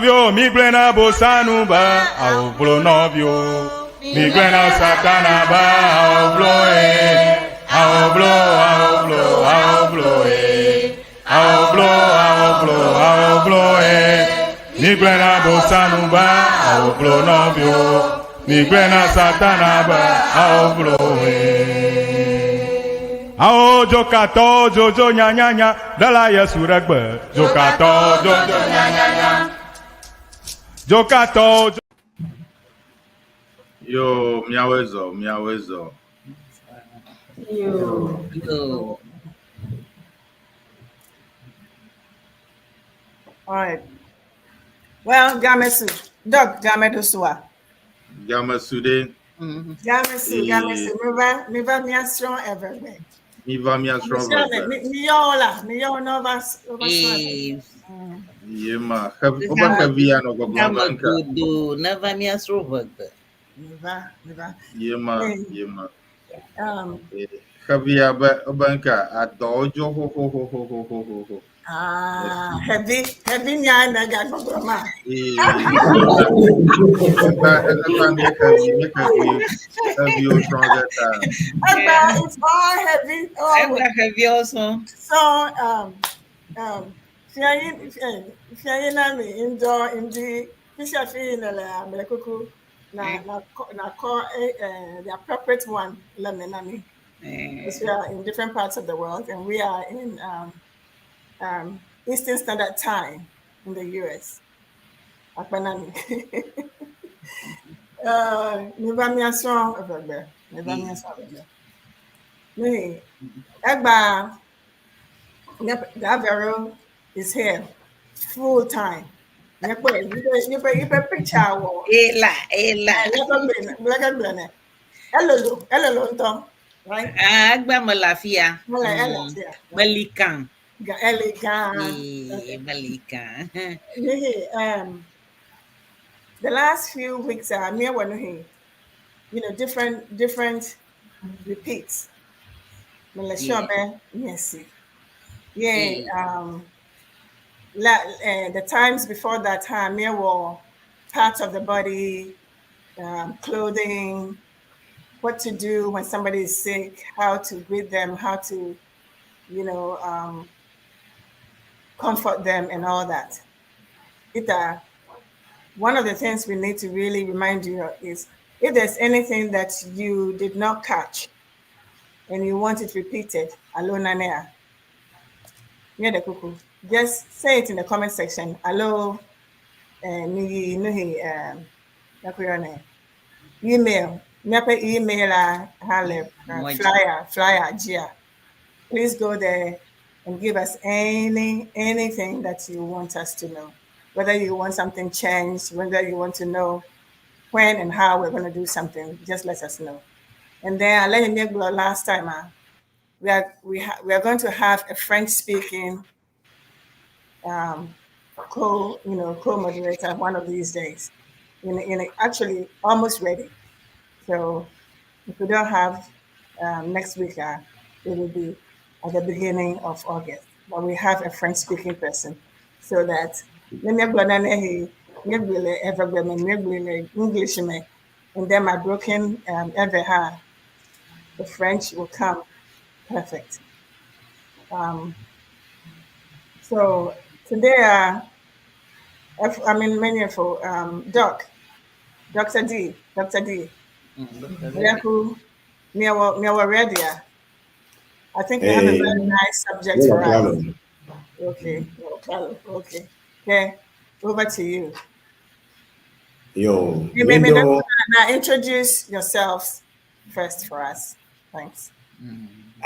Nɔviwo migblɔe na Bosanu be awovlo nɔviwo. Migblɔe na Satana be awovlo e. Awovlo, awovlo, awovlo e. Awovlo, awovlo, awovlo e. Migblɔe na Bosanu be awovlo nɔviwo. Migblɔe na Satana be awovlo e. Awo dzokatɔwo dzodzo nyanyanya ɖela Yesu ɖe gbe. Dzokatɔwo dzodzo nyanyanya. Dzokatɔwo dzo. Yo, míawoe zɔ, míawoe zɔ. Yo. Yo. All right. Well, Gamesu, Doc Gamedusua. Gamesu ɖe. Gamesu, Gamesu, miva, miva miasrɔ̃ Eʋegbe. Miva miasrɔ̃ Eʋegbe. Miyɔ la, miyɔ ne va va srɔ̃. Ye ma, wobe xevi ya nɔ gbɔgblɔm be ŋke. Godo ne va miasrɔ̃ Eʋegbe. Miva, miva. Ye ma, ye ma. Xevi ya be wobe ŋke adɔwo dzo xoxoxoxoxoxo. Ah, xevi, xevi nya ne gagbɔgblɔ ma. Egba, egba mi xevi, mi xevi, xeviwo srɔ̃ ge ta. Egba, it's all heavy. All Egba xeviwo srɔ̃. So, fiayi, fiayi na mi ŋdɔ ŋdi fisia fi yi ne le amle kuku na na na kɔ the appropriate one le me na mi. Because we are in different parts of the world and we are in Eastern Standard Time in the US. Akpanami. Miva miasrɔ̃ Eʋegbe. Miva miasrɔ̃ Eʋegbe. Me, Egba, Davero is here full time. Yiƒe picture wɔ. Ela, ela. Elolo, elolo ŋutɔ. Right? Ah, egba me le afia. Mele ele afia. Meli kan. Eli gã. Ee, meli kan. Nihi, the last few weeks, me and different repeats. Mele sure be yes. Yeah, the times before that time, me were parts of the body, clothing, what to do when somebody is sick, how to greet them, how to, comfort them and all that. Ita, one of the things we need to really remind you is if there's anything that you did not catch and you want it repeated, alo nanea, just say it in the comment section. Alo, nuhi, nuhi, email, miaƒe email hale flyer dzia. Please go there and give us anything that you want us to know. Whether you want something changed, whether you want to know when and how we're going to do something, just let us know. And then I let you know last time, we are going to have a French-speaking co-moderator one of these days. In actually almost ready. So if we don't have next week, it will be at the beginning of August. But we have a French-speaking person, so that English and then my broken Ewe, the French will come perfect. So today, I mean, many of Doc, Dr. D, Dr. D. Ready. I think we have a very nice subject for us. Okay, okay. Okay, over to you. Yo, you may now introduce yourselves first for us. Thanks.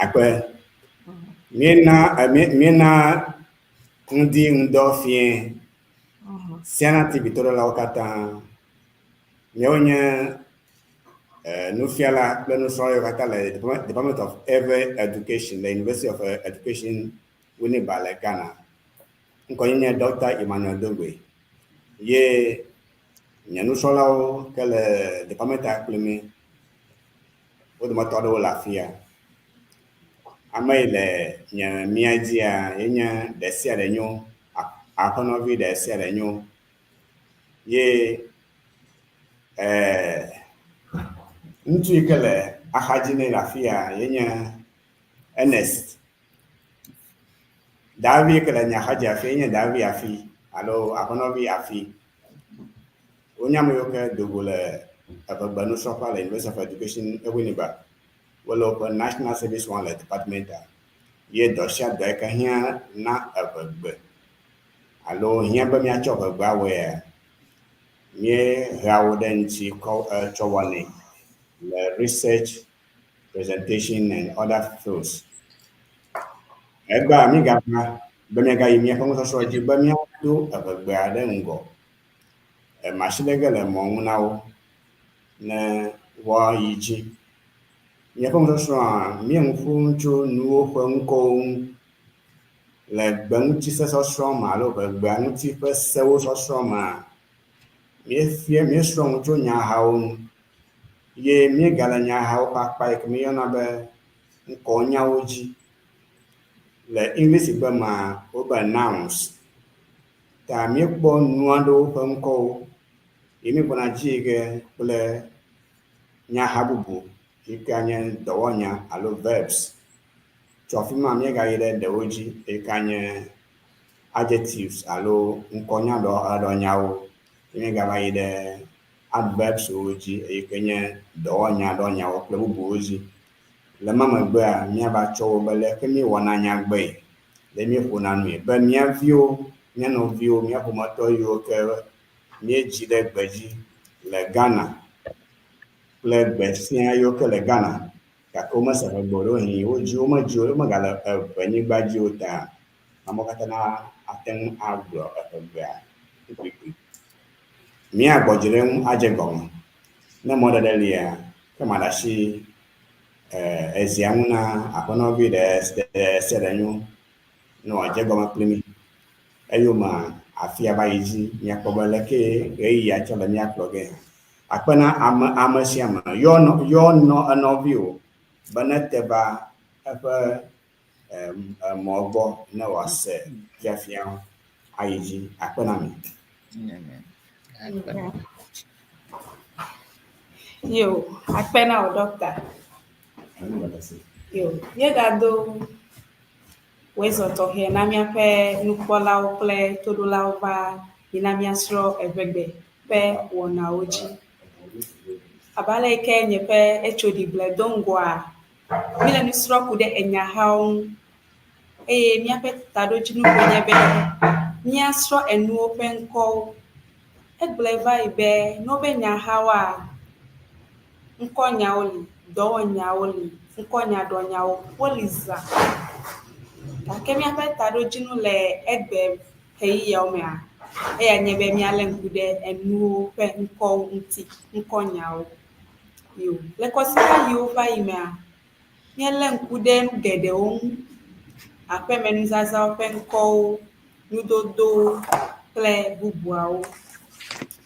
Akpe, miena ŋdi ŋdɔ fie Siana TV toɖolawo katã. Míawo nye nufiala kple nusrɔ̃lawo katã le Department of Ewe Education le University of Education Winneba le Ghana. Ŋkɔnye nye Dr. Emmanuel Dogbe. Ye nye nusrɔ̃lawo ke le department kple mi, wo dometɔ aɖewo le afia. Ame yi le nye mia dzia ye nye ɖe sia ɖe nyo, aƒenɔvi ɖe sia ɖe nyo. Ye eh, ŋutsu yi ke le axadzi nɛ le afi ya ye nye Ernest. Davi yi ke le nye axadzi afi ye nye Davi afi alo aƒenɔvi afi. Wonye ame yiwo ke do go le eʋegbe nusrɔ̃ƒea le University of Education Winneba. Wole woƒe National Service wɔm le department-a. Ye dɔ sia dɔ yi ke hiã na eʋegbe alo hiã be míatsɔ ʋegbe awɔea, míehea wo ɖe ŋuti kɔ tsɔ wɔnɛ le research, presentation and other fields. Egbea mígava be míagayi míaƒe nusɔsrɔ̃ dzi be míado eʋegbea ɖe ŋgɔ. Masi ɖe ge le mɔ ŋu na wo ne woayi dzi. Míaƒe nusɔsrɔ̃a, míe nu ƒom tso nuwo ƒe ŋkɔwo ŋu le gbeŋutisesɔsrɔ̃ me alo ʋegbea ŋuti ƒe sewo sɔsrɔ̃ mea, míefia míesrɔ̃ nu tso nyahawo ŋu ye míegale nyahawo ƒe akpa yi ke míeyɔna be ŋkɔnyawo dzi. Le English gbe mea, wobe nouns. Ta míekpɔ nu aɖewo ƒe ŋkɔwo ye míegbɔna dzi yi ge kple nyaha bubu yi ke anye dɔwɔnya alo verbs. Tso afi ma míegayi ɖe ɖewo dzi yi ke anye adjectives alo ŋkɔnyaɖɔnyawo. Ye míegava yi ɖe adverbs wo dzi yi ke nye dɔwɔnyaɖɔnyawo kple bubuwo dzi. Le ema megbea, míava tsɔ wo be leke míewɔna nyagbee, le míeƒona nui be mía viwo, mía nɔviwo, mía ƒometɔ yiwo ke míedzi ɖe gbe dzi le Ghana kple gbe sia yiwo ke le Ghana gake womese ʋegbe o ɖewohĩ wodzi wo medzi wo womegale eʋenyigba dzi o ta amewo katã na ate ŋu agblɔ eʋegbea kpukpui. Míagbɔ dzi ɖe eŋu adze gɔme. Ne mɔɖeɖe lia, ke maɖe asi ezia ŋu na aƒenɔvi ɖe sia ɖe nyo ne wòadze egɔme kpli mí. Eyome afia va yi dzi míakpɔ be leke ɣeyiɣia tsɔ le míakplɔ ge hã. Akpe na ame ame sia ame yɔ nɔ yɔ nɔ enɔviwò be nete va eƒe emɔ gbɔ ne wòase fiafia ayi dzi. Akpe na mi. Yo, akpe na wò doctor. Yo, míegado wòezɔ tɔxɛ na míaƒe nukpɔlawo kple toɖolawo va yina míasrɔ̃ eʋegbe ƒe wɔnawo dzi. Abe ale yi ke nye ƒe etsoɖigble do ŋgɔa, míele nu srɔ̃ ku ɖe enyahawo ŋu eye míaƒe taɖodzinu koe nye be míasrɔ̃ enuwo ƒe ŋkɔwo. Egblɔe va yi be ne wobe nyahawoa, ŋkɔnyawo li, dɔwɔnyawo li, ŋkɔnyaɖɔnyawo woli zã. Gake míaƒe taɖodzinu le egbe ɣeyiɣiawo mea, eya nye be míalé ŋku ɖe enuwo ƒe ŋkɔwo ŋuti, ŋkɔnyawo. Yo, le kɔsiɖa yiwo va yi mea, míelé ŋku ɖe nu geɖewo ŋu. Aƒemenuzazãwo ƒe ŋkɔwo, nudodowo kple bubuawo.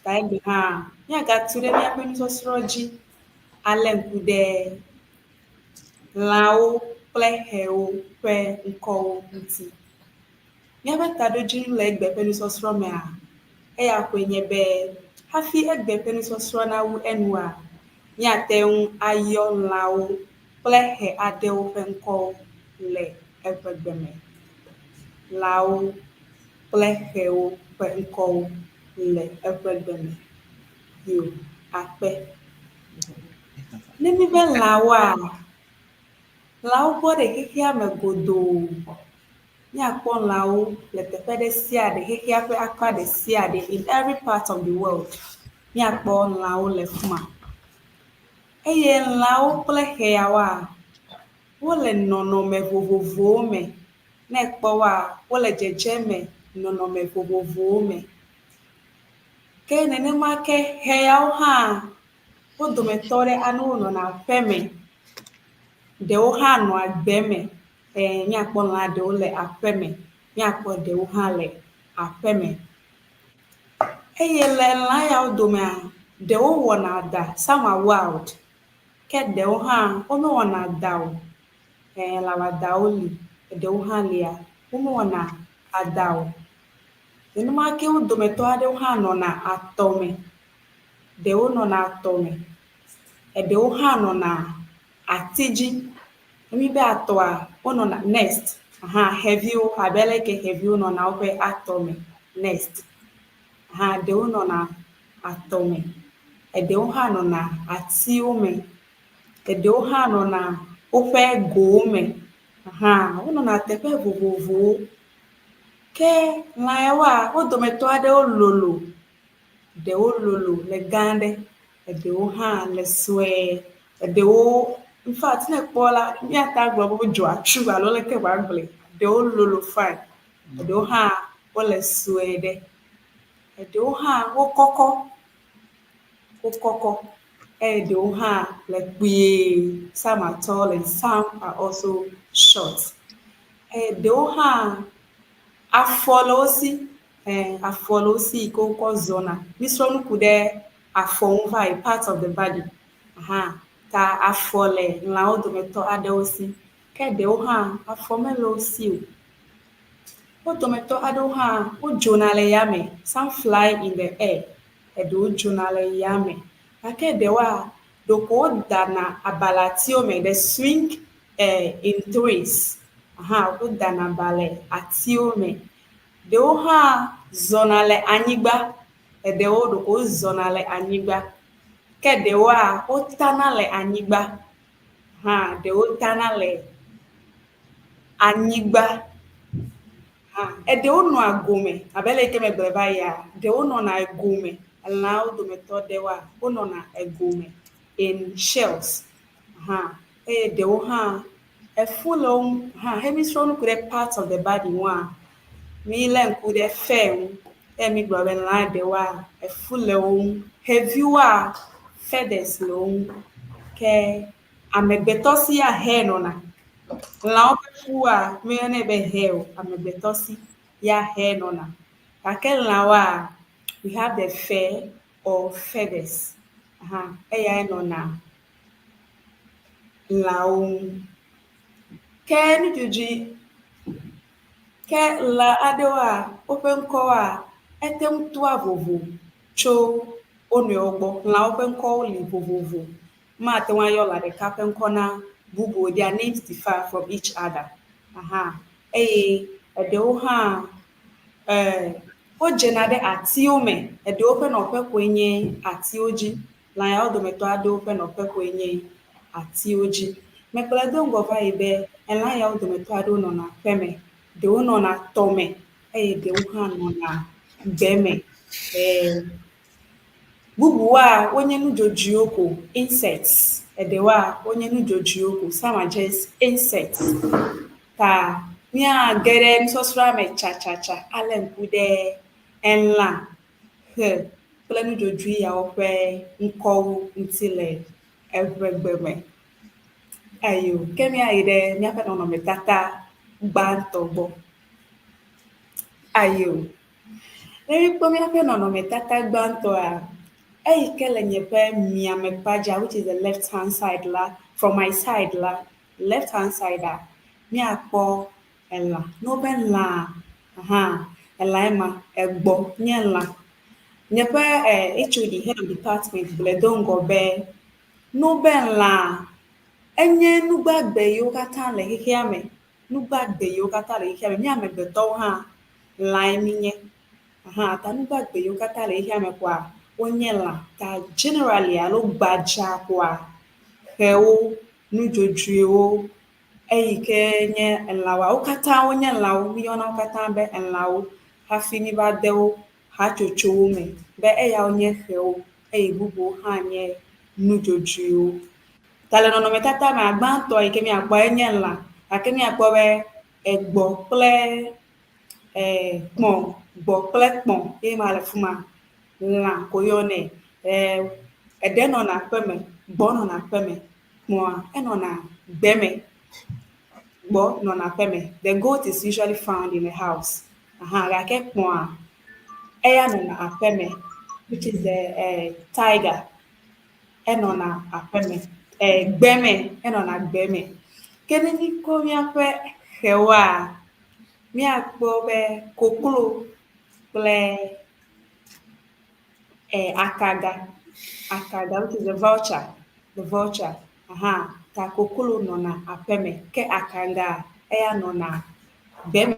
Ta egbe hã míagatu ɖe míaƒe nusɔsrɔ̃ dzi alé ŋku ɖe lãwo kple xewo ƒe ŋkɔwo ŋuti. Míaƒe taɖodzinu le egbe ƒe nusɔsrɔ̃ mea, eya koe nye be hafi egbe ƒe nusɔsrɔ̃ nawu enua, míate ŋu ayɔ lãwo kple xe aɖewo ƒe ŋkɔwo le eʋegbe me. Lãwo kple xewo ƒe ŋkɔwo le eʋegbe me. Yo, akpe. Ne míbe lãwoa, lãwo bɔ ɖe xexea me godoo. Míakpɔ lãwo le teƒe ɖe sia ɖe, xexea ƒe akpa ɖe sia ɖe, in every part of the world. Míakpɔ lãwo le fi ma. Eye lãwo kple xeawoa, wole nɔnɔme vovovowo me. Ne ekpɔ woa, wole dzedzeme nɔnɔme vovovowo me. Ke nenema ke xeawo hã, wo dometɔ ɖe aɖewo nɔna aƒe me, ɖewo hã nɔa gbe me. Míakpɔ lã ɖewo le aƒe me, míakpɔ ɖewo hã le aƒe me. Eye le lã yawo domea, ɖewo wɔna adã, some are wild, ke ɖewo hã womewɔna adã o. Lã wɔadãwo li, ɖewo hã lia, womewɔna adã o. Nenema ke wo dometɔ aɖewo hã nɔna atɔ me. Ɖewo nɔna atɔ me, eɖewo hã nɔna ati dzi. Ne míbe atɔa, wonɔna nest hã xeviwo abe aleke xeviwo nɔna woƒe atɔ me nest hã ɖewo nɔna atɔ me, eɖewo hã nɔna atiwo me, eɖewo hã nɔna woƒe gowo me hã wonɔna teƒe vovovowo. Ke lã yawoa, wo dometɔ aɖewo lolo, ɖewo lolo le gã ɖe, eɖewo hã le sue, eɖewo infact ne ekpɔ la, míate agblɔ be wodzɔ atsu alo leke woagblɔe. Ɖewo lolo fine, eɖewo hã wole sue ɖe, eɖewo hã wokɔkɔ, wokɔkɔ eye ɖewo hã le kpuie. Some are tall and some are also short. Eye ɖewo hã afɔ le wo si, ɛɛ afɔ le wo si yi ke wokɔ zɔna. Mísrɔ̃ nu ku ɖe afɔ ŋu va yi, part of the body. Aha ta afɔ le lãwo dometɔ aɖewo si ke ɖewo hã afɔ mele wo si o. Wo dometɔ aɖewo hã wodzona le yame. Some fly in the air. Eɖewo dzona le yame gake ɖewoa, ɖeko wodana aba le atiwo me. They swing in trees. Aha wodana aba le atiwo me. Ɖewo hã zɔna le anyigba. Eɖewo ɖeko wozɔna le anyigba ke ɖewoa, wotana le anyigba hã ɖewo tana le anyigba hã. Eɖewo nɔa gome abe ale yi ke megblɔe va yia, ɖewo nɔna egome. Elãwo dometɔ ɖewoa, wonɔna egome in shells hã eye ɖewo hã efu le wo ŋu hã. He mísrɔ̃ nu ku ɖe parts of the body ŋua, mílé ŋku ɖe fur ŋu eye mígblɔ be lã ɖewoa, efu le wo ŋu. Xeviwoa, feathers le wo ŋu ke amegbetɔ si ya hair nɔna. Lãwo ƒe fua, míeyɔnɛ be hair o. Amegbetɔ si ya hair nɔna. Gake lãwoa, we have the fur or feathers. Aha eyae nɔna lãwo ŋu. Ke nudzodzoe ke lã aɖewoa, woƒe ŋkɔwoa, ete ŋu toa vovo tso wo nɔewo gbɔ. Lãwo ƒe ŋkɔwo li vovovo. Mate ŋu ayɔ lã ɖeka ƒe ŋkɔ na bubu o. Their names differ from each other. Aha eye eɖewo hã wodzena ɖe atiwo me. Eɖewo ƒe nɔƒe koe nye atiwo dzi. Lã yawo dometɔ aɖewo ƒe nɔƒe koe nye atiwo dzi. Megblɔe do ŋgɔ va yi be elã yawo dometɔ aɖewo nɔna aƒeme, ɖewo nɔna tɔme eye ɖewo hã nɔna gbe me. Bubuwoa, wonye nudzodzoewo ko, insects. Eɖewoa, wonye nudzodzoewo ko. Some are just insects. Ta míage ɖe nusɔsrɔ̃a me tsatsatsa alé ŋku ɖe elã, xe kple nudzodzoe yawo ƒe ŋkɔwo ŋuti le eʋegbe me. Ayo, ke míayi ɖe míaƒe nɔnɔmetata gbãtɔ gbɔ. Ayo, ne míekpɔ míaƒe nɔnɔmetata gbãtɔa, eyi ke le nye ƒe miamekpadza which is the left hand side la, from my side la, left hand side a, míakpɔ elã. Ne wobe lã hã, elã ema, egbɔ nye lã. Nye ƒe HOD, head of department gblɔe do ŋgɔ be, ne wobe lã, enye nugbagbe yiwo katã le xexea me. Nugbagbe yiwo katã le xexea me. Mía amegbetɔwo hã lãe míenye. Aha ta nugbagbe yiwo katã le xexea me koa, wonye lã. Ta generally alo gbadza koa, xewo, nudzodzoewo, eyi ke nye elãwoa, wo katã wonye lãwo. Míyɔna wo katã be elãwo hafi míva de wo hatsotsowo me be eyawo nye xewo eye bubuwo hã nye nudzodzoewo. Ta le nɔnɔmetata mea, gbãtɔ yi ke míakpɔ enye lã gake míakpɔ be egbɔ kple kpɔ̃, gbɔ kple kpɔ̃ ye ma le fi ma. Lã ko woyɔnɛ. Eɖe nɔna aƒeme, gbɔ nɔna aƒeme, kpɔ̃a enɔna gbe me. Gbɔ nɔna aƒeme. The goat is usually found in a house. Aha gake kpɔ̃a eya nɔna aƒeme which is the tiger. Enɔna aƒeme, gbe me, enɔna gbe me. Ke ne míkɔ míaƒe xewoa, míakpɔ be koklo. kple eh, akaga. Akaga, which is the vulture. The vulture. Aha. Ta koklo nɔna aƒeme ke akaga eya nɔna gbe me.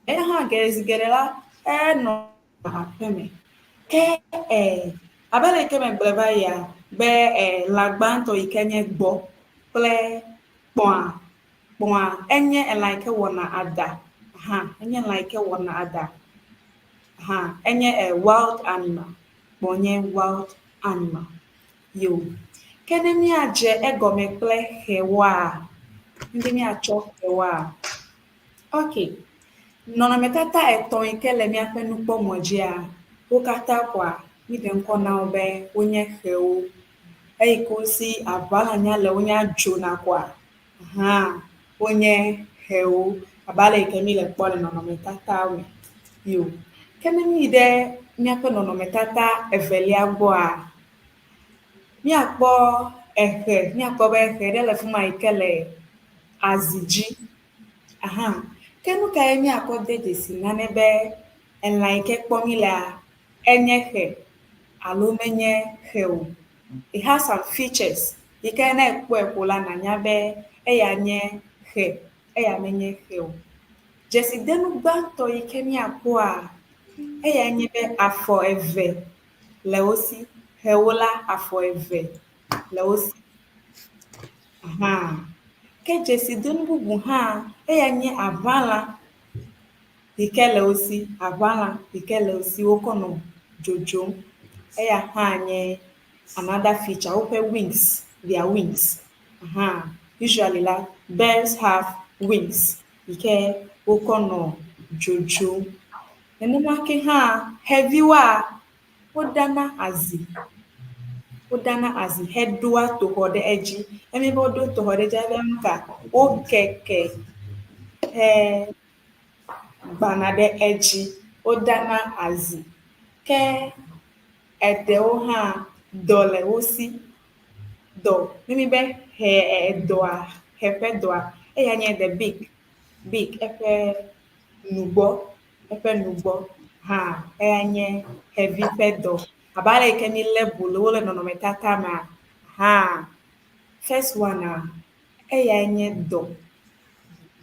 Eya hã zi geɖe la, enɔ aƒeme. Ke e abe ale yike megblɔe va yia be e lã gbãtɔ yi ke nye gbɔ kple kpɔ̃a, kpɔ̃a enye elã yi ke wɔna adã hã, enye lã yi ke wɔna adã hã. Enye e wild animal. Kpɔ̃ nye wild animal. Yo. Ke ne míadze egɔme kple xewoa, ne míatsɔ xewoa, ok. Nɔnɔmetata etɔ̃ yi ke le míaƒe nukpɔmɔ dzia, wo katã koa, míɖe ŋkɔ na wo be wonye xewo. Eyi ke wosi aʋalã nya le wonya dzona koa, hã wonye xewo abe ale yi ke míle kpɔ le nɔnɔmetatawo me. Yo. Ke ne míyi ɖe míaƒe nɔnɔmetata evelia gbɔa, míakpɔ exe, míakpɔ be exe ɖe le fi ma yi ke le azi dzi. Aha. Ke nu kae míakɔ de dzesi nane be elã yi ke kpɔm mílea, enye xe alo menye xe o? It has some features yi ke ne ekpɔe ko la nànya be eya nye xe, eya menye xe o. Dzesidenu gbãtɔ yi ke míakpɔa, eyae nye be afɔ eve le wo si. Xewo la, afɔ eve le wo si. Aha. Ke dzesidenu bubu hã, eyae nye aʋalã yi ke le wo si. Aʋalã yi ke le wo si wokɔ nɔ dzodzom. Eya hã nye another feature. Woƒe wings, their wings. Aha. Usually la, birds have wings yi ke wokɔ nɔ dzodzom. Nenema ke hã xeviwoa, woɖana azi. Woɖana azi heɖoa toxɔ ɖe edzi. Ne míebe woɖo toxɔ ɖe edzi efia be nu ka? Wokeke hegbãna ɖe edzi. Woɖana azi. Ke eɖewo hã dɔ le wo si. Dɔ, ne míebe xe edɔa, xe ƒe dɔa, eya nye the beak, beak eƒe nugbɔ, eƒe nugbɔ hã eya nye xevi ƒe dɔ. Abe ale yi ke mílé bolowo le nɔnɔmetata mea hã, first one-a, eyae nye dɔ,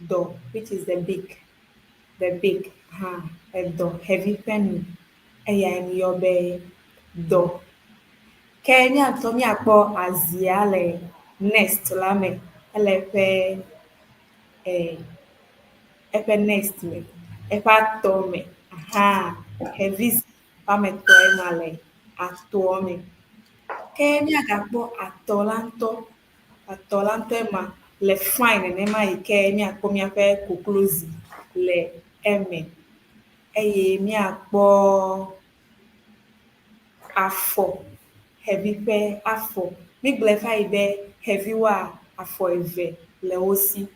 dɔ which is the beak, the beak hã edɔ, xevi ƒe nu eyae míyɔ be dɔ. Ke mía ŋutɔ míakpɔ azia le nest la me, ele eƒe e eƒe nest me, eƒe atɔ me. Aha xevi zi woame etɔ̃e ma le atɔa me. Ke míagakpɔ atɔ la ŋutɔ, atɔ la ŋutɔe ma le fine nenema yi ke míakpɔ míaƒe koklozi le eme eye míakpɔ afɔ, xevi ƒe afɔ. Mígblɔe va yi be xeviwoa, afɔ eve le wo si.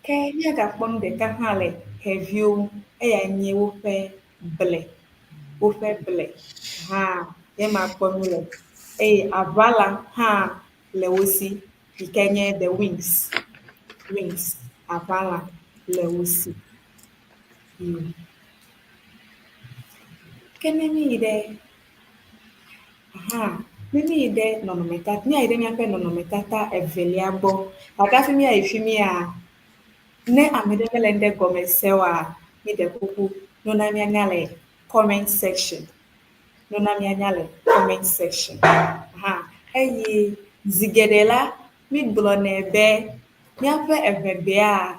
Ke míagakpɔ nu ɖeka hã le xeviwo ŋu, eyae nye woƒe ble. Woƒe ble hã ye ma kpɔm míle eye aʋala hã le wo si yi ke nye the wings, wings, aʋala le wo si. Ke ne míyi ɖe aha, ne míyi ɖe nɔnɔmetata, míayi ɖe míaƒe nɔnɔmetata evelia gbɔ. Gake hafi míayi fi mía, ne ame ɖe mele ŋɖe gɔme se oa, míɖe kuku ne wona míanya le comment section. Ne wona míanya le comment section. Aha, eye zi geɖe la, mígblɔnɛ be míaƒe eŋegbea,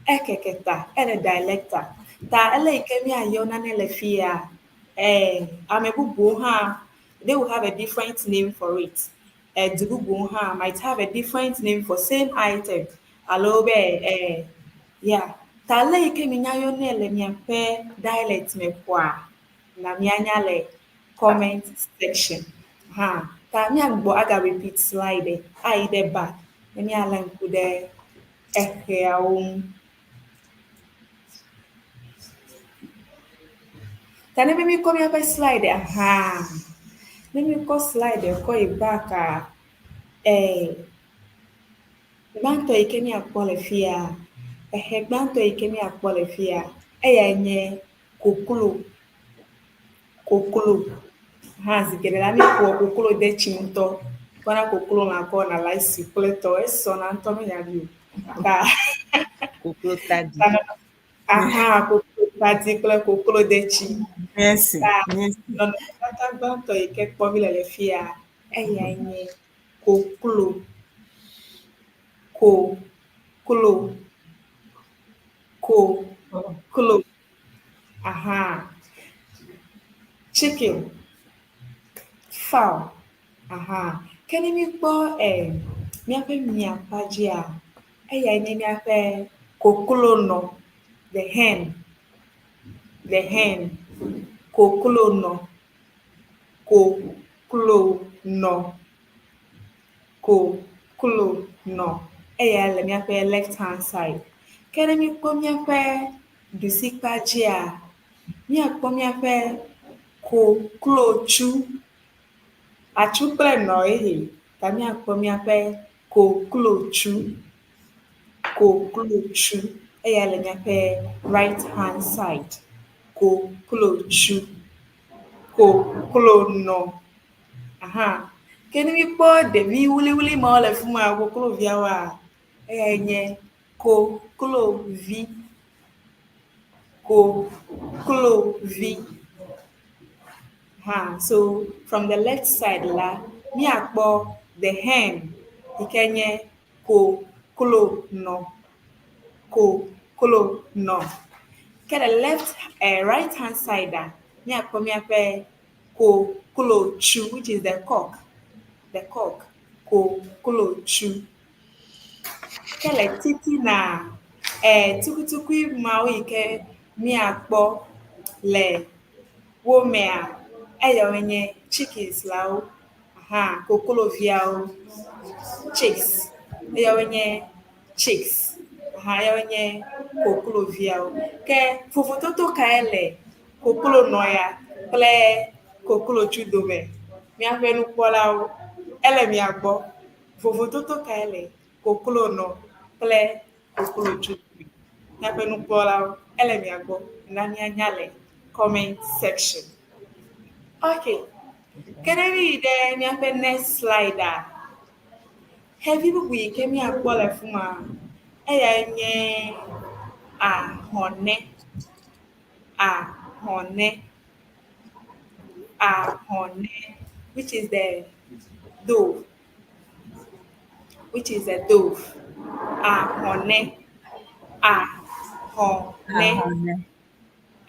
ekeke ta, ele dialectal. Ta ele yi ke míayɔ nane le fi ya, eh, ame bubuwo hã, they will have a different name for it. Edu bubuwo hã might have a different name for same item. Alo be, eh, yeah. Ta le yi ke minya yɔnɛ le miaƒe dialect me koa, na míanya le comment section. Hã, ta míagbɔ aga repeat slide ayi ɖe back ne míalé ŋku ɖe exeawo ŋu. Ta ne be míkɔ míaƒe slide hã, Ne míkɔ slide kɔ yi backa, gbãtɔ yi ke míakpɔ le fia, exe gbãtɔ yi ke míakpɔ le fia, eyae nye koklo. Koklo hã zi geɖe la míeƒoa koklo de tsi ŋutɔ. Kpɔna koklo lã kɔ wɔna rice kple tɔ. Esɔna ŋutɔ menya ɖui o. Ta Koklo tadi. Aha, koklo tadi kple koklo detsi. Merci. Ta Merci. nɔnɔmetata gbãtɔ yi ke kpɔm míle le fia, eyae nye koklo. Koklo. Koklo. Aha. Chicken. Fowl. Aha. Ke ne míkpɔ míaƒe miakpa dzia, eyae nye míaƒe koklonɔ. The hen. The hen. Koklonɔ. Koklonɔ. Koklonɔ. Eyae le míaƒe left hand side. Ke ne míkpɔ míaƒe ɖusikpa dzia, míakpɔ míaƒe koklotsu. Atsu kple nɔ ye ta míakpɔ míaƒe koklotsu. Koklotsu. Eya le míaƒe right hand side. Koklotsu. Koklonɔ. Aha. Ke ne míkpɔ ɖevi wliwli mawo le fi ma, kokloviawoa, eyae nye koklovi. Koklovi. Ha, so from the left side la, míakpɔ the hen yi ke nye koklonɔ. Koklonɔ. Ke le left right hand side a, míakpɔ míaƒe koklotsu which is the cock. The cock. Koklotsu. Ke le titina, tukutukui mawo yi ke míakpɔ le wo mea, eyawoe nye chickens lawo. Aha, kokloviawo. Chicks. Eyawoe nye chicks. Aha, eyawoe nye kokloviawo. Ke vovototo kae le koklonɔ ya kple koklotsu dome? Míaƒe nukpɔlawo, ele mia gbɔ. Vovototo kae le koklonɔ kple koklotsu dome? Míaƒe nukpɔlawo, ele mia gbɔ. Na míanya le comment section. Okay. Ke ne míyi ɖe míaƒe next slide a, xevi bubu yi ke míakpɔ le fi ma, eyae nye ahɔnɛ. Ahɔnɛ. Ahɔnɛ, which is the dove. Which is a dove. Ahɔnɛ. Ahɔnɛ. Ahɔnɛ.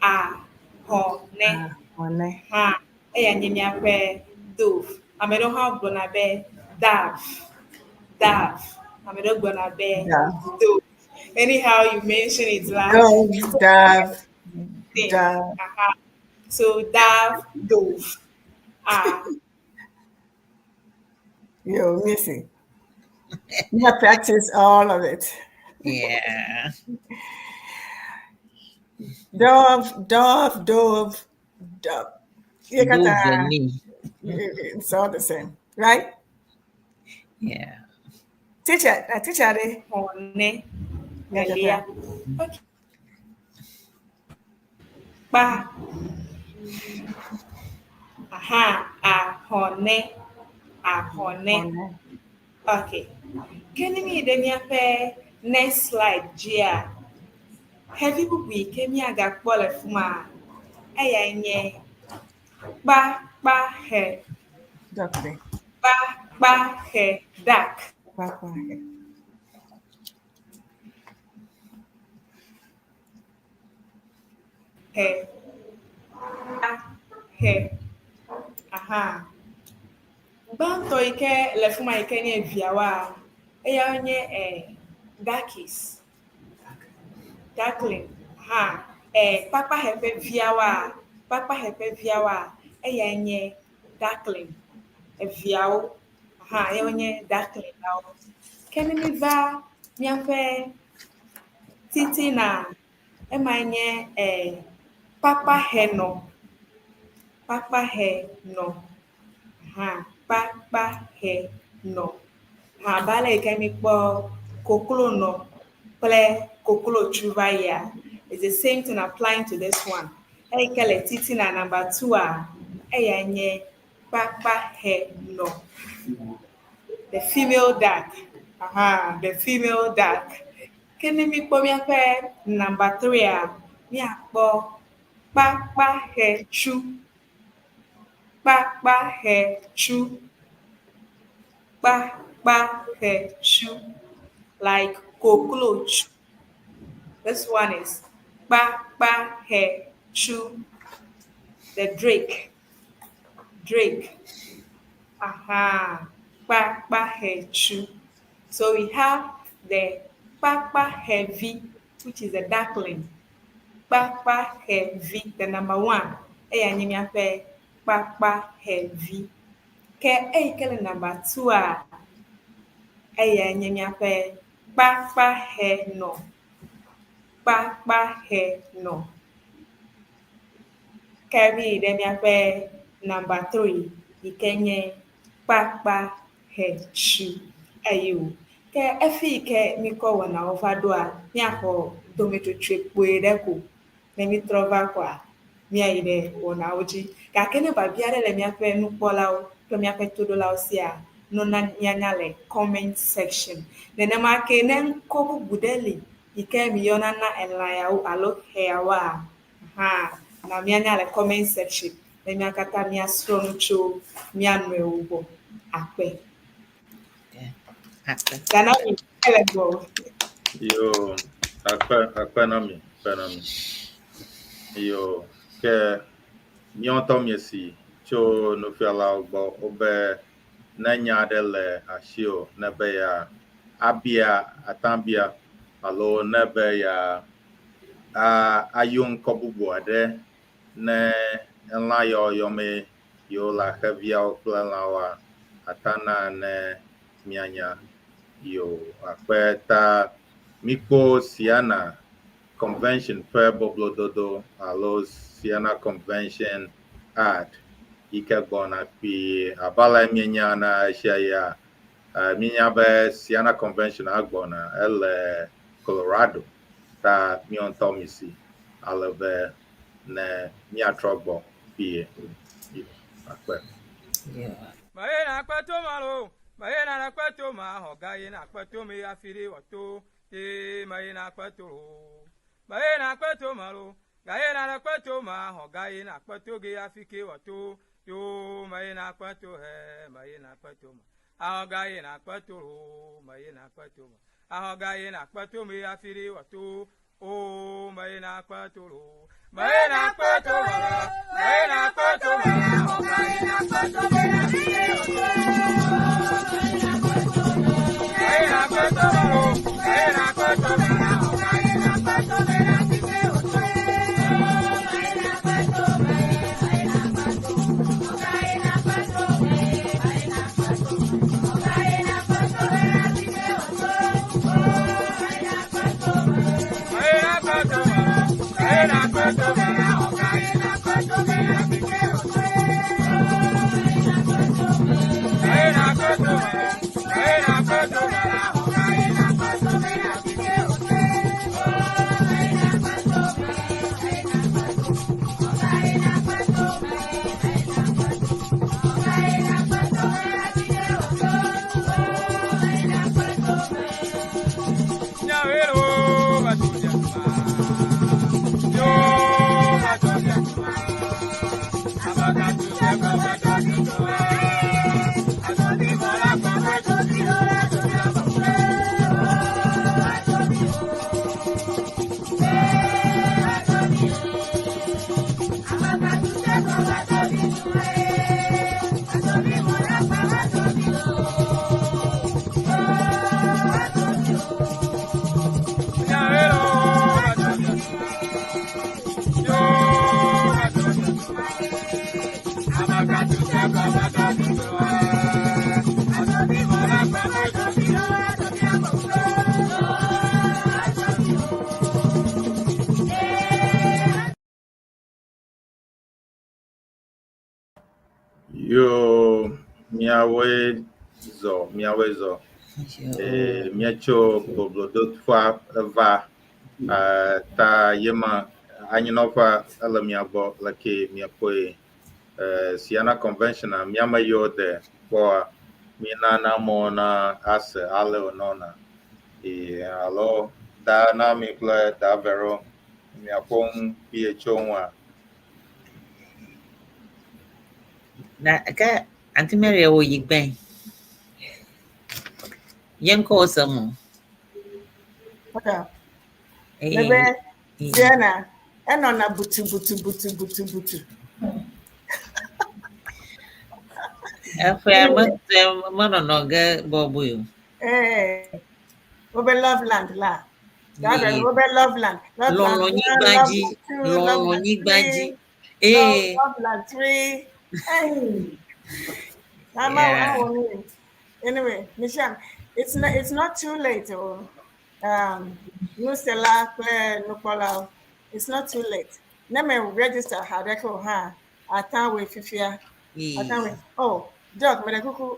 Ahɔnɛ. Ahɔnɛ. Hã, eya nye míaƒe dove. Ame ɖewo hã gblɔna be dove. Dove. Ame ɖewo gblɔna be Dove. dove. Anyhow you mention it la. Dove, dove, Thing. dove. Aha. So dove, dove. Ah. Yo, Missy. You have practiced all of it. Yeah. Dove, dove, dove, dove. You got Dove that. ni. It's all the same, right? Yeah. Teacher, teacher, eh? Ahɔnɛ. Yeah, Elia. Okay. Kpa. Aha. Ahɔnɛ. Ahɔnɛ. Ahɔnɛ. Okay. Ke ne míyi ɖe míaƒe next slide dzia, xevi bubu yi ke míagakpɔ le fi ma, eyae nye kpakpaxe. Duck there. Kpakpaxe duck. Kpakpaxe. He. He. Aha. Gbãtɔ yi ke le fi ma yi ke nye viawoa, eyawoe nye duckies. Duckling. Aha. Kpakpaxe ƒe viawoa, kpakpaxe ƒe viawoa, eyae nye duckling. Eviawo. Aha, eyawoe nye duckling lawo. Ke ne míva míaƒe titina, emae nye kpakpaxenɔ. Kpakpaxenɔ. Hã, kpakpaxenɔ. Hã abe ale yi ke míkpɔ koklonɔ kple koklotsu va yia, it's the same thing applying to this one. Eyi ke le titina number two-a, eyae nye kpakpaxenɔ. The female duck. Aha, the female duck. Ke ne míkpɔ míaƒe number three-a, míakpɔ kpakpaxetsu. Kpakpaxetsu. Kpakpaxetsu. Like koklotsu. This one is kpakpaxetsu. The drake. Drake. Aha. Kpakpaxetsu. So we have the kpakpaxevi, which is a duckling. Kpakpaxevi, the number one. Eya nye míaƒe kpakpaxevi. Ke eyi ke le number two-a, eyae nye míaƒe kpakpaxenɔ. Kpakpaxenɔ. Ke míyi ɖe míaƒe number three yi ke nye kpakpaxetsu. Eyi o. Ke efi yi ke míkɔ wɔnawo va ɖoa, míaxɔ dometsotsoe kpui ɖe ko. Ne mítrɔ va koa, míayi ɖe wɔnawo dzi. Gake ne biabia aɖe le míaƒe nukpɔlawo kple míaƒe toɖolawo sia, nona míanya le comment section. Nenema ke ne ŋkɔ bubu ɖe li yi ke miyɔna na elã yawo alo xe yawoa, hã na míanya le comment section ne mía katã míasrɔ̃ nu tso mía nɔewo gbɔ. Akpe. Akpe. Danami, ele gbɔ. Yo, akpe, akpe na mi, akpe na mi. Yo, ke míawo ŋutɔ míesi tso nufialawo gbɔ wobe ne nya aɖe le asiwò ne be ya abia atabia alo ne be ya a ayɔ ŋkɔ bubu aɖe ne elã yawo yɔmee yewo le xeviawo kple lãwoa, ata na ne míanya. Yo, akpe ta míkpɔ Siana Convention ƒe boblododo alo Siana Convention ad yi ke gbɔna kpuie. Abe ale míenya na esia ya, míenya be Siana Convention agbɔna ele Colorado ta míawo ŋutɔ misi ale be ne míatrɔ gbɔ kpuie. Yo, akpe. Yeah. Mayena kpeto malo, mayena na kpeto ma hoga yena kpeto mi afiri wato, te mayena kpeto. Mayena kpeto malo, gayena na kpeto ma hoga yena kpeto ge afike wato, yo mayena kpeto he, mayena kpeto ma. Ahoga yena kpeto, mayena kpeto ma. Ahoga yena kpeto mi afiri wato, o mayena kpeto. Mayena kpeto malo, mayena kpeto ma hoga yena kpeto mi afiri wato. Mayena kpeto malo, mayena kpeto ma hoga yena kpeto mi afiri wato. Mayena kpeto malo, mayena kpeto ma hoga yena kpeto mi afiri wato. Míawoe zɔ, míawoe zɔ. Ee, míetso boblodoƒea eva eh, ta yema anyinɔƒea ele mía gbɔ leke míekpɔe. Eh, Siena Convention a míame yiwo de kpɔa, míenana amewo na ase ale wònɔna. Ee, alo da na mi kple da Vero miaƒo nu kpuie tso ŋua. Na ke Aunty Mary wò yi gbɛn. Ye ŋkɔ wò se mo. Okay. Ebe Siena, enɔna butu butu butu butu butu. Eƒea me menɔnɔ ge bɔbɔe o. Ee, wobe love land la. Wobe love land. Lɔlɔ̃nyigba dzi. Lɔlɔ̃nyigba dzi. Ee. Love land three. Hey. Yeah. Anyway, Michelle, it's not too late. Oh. Nusela kple nukpɔlawo, it's not too late. Ne me register haɖeke o hã, ata wòe fifia. Ata wòe. Oh, Doc, meɖe kuku,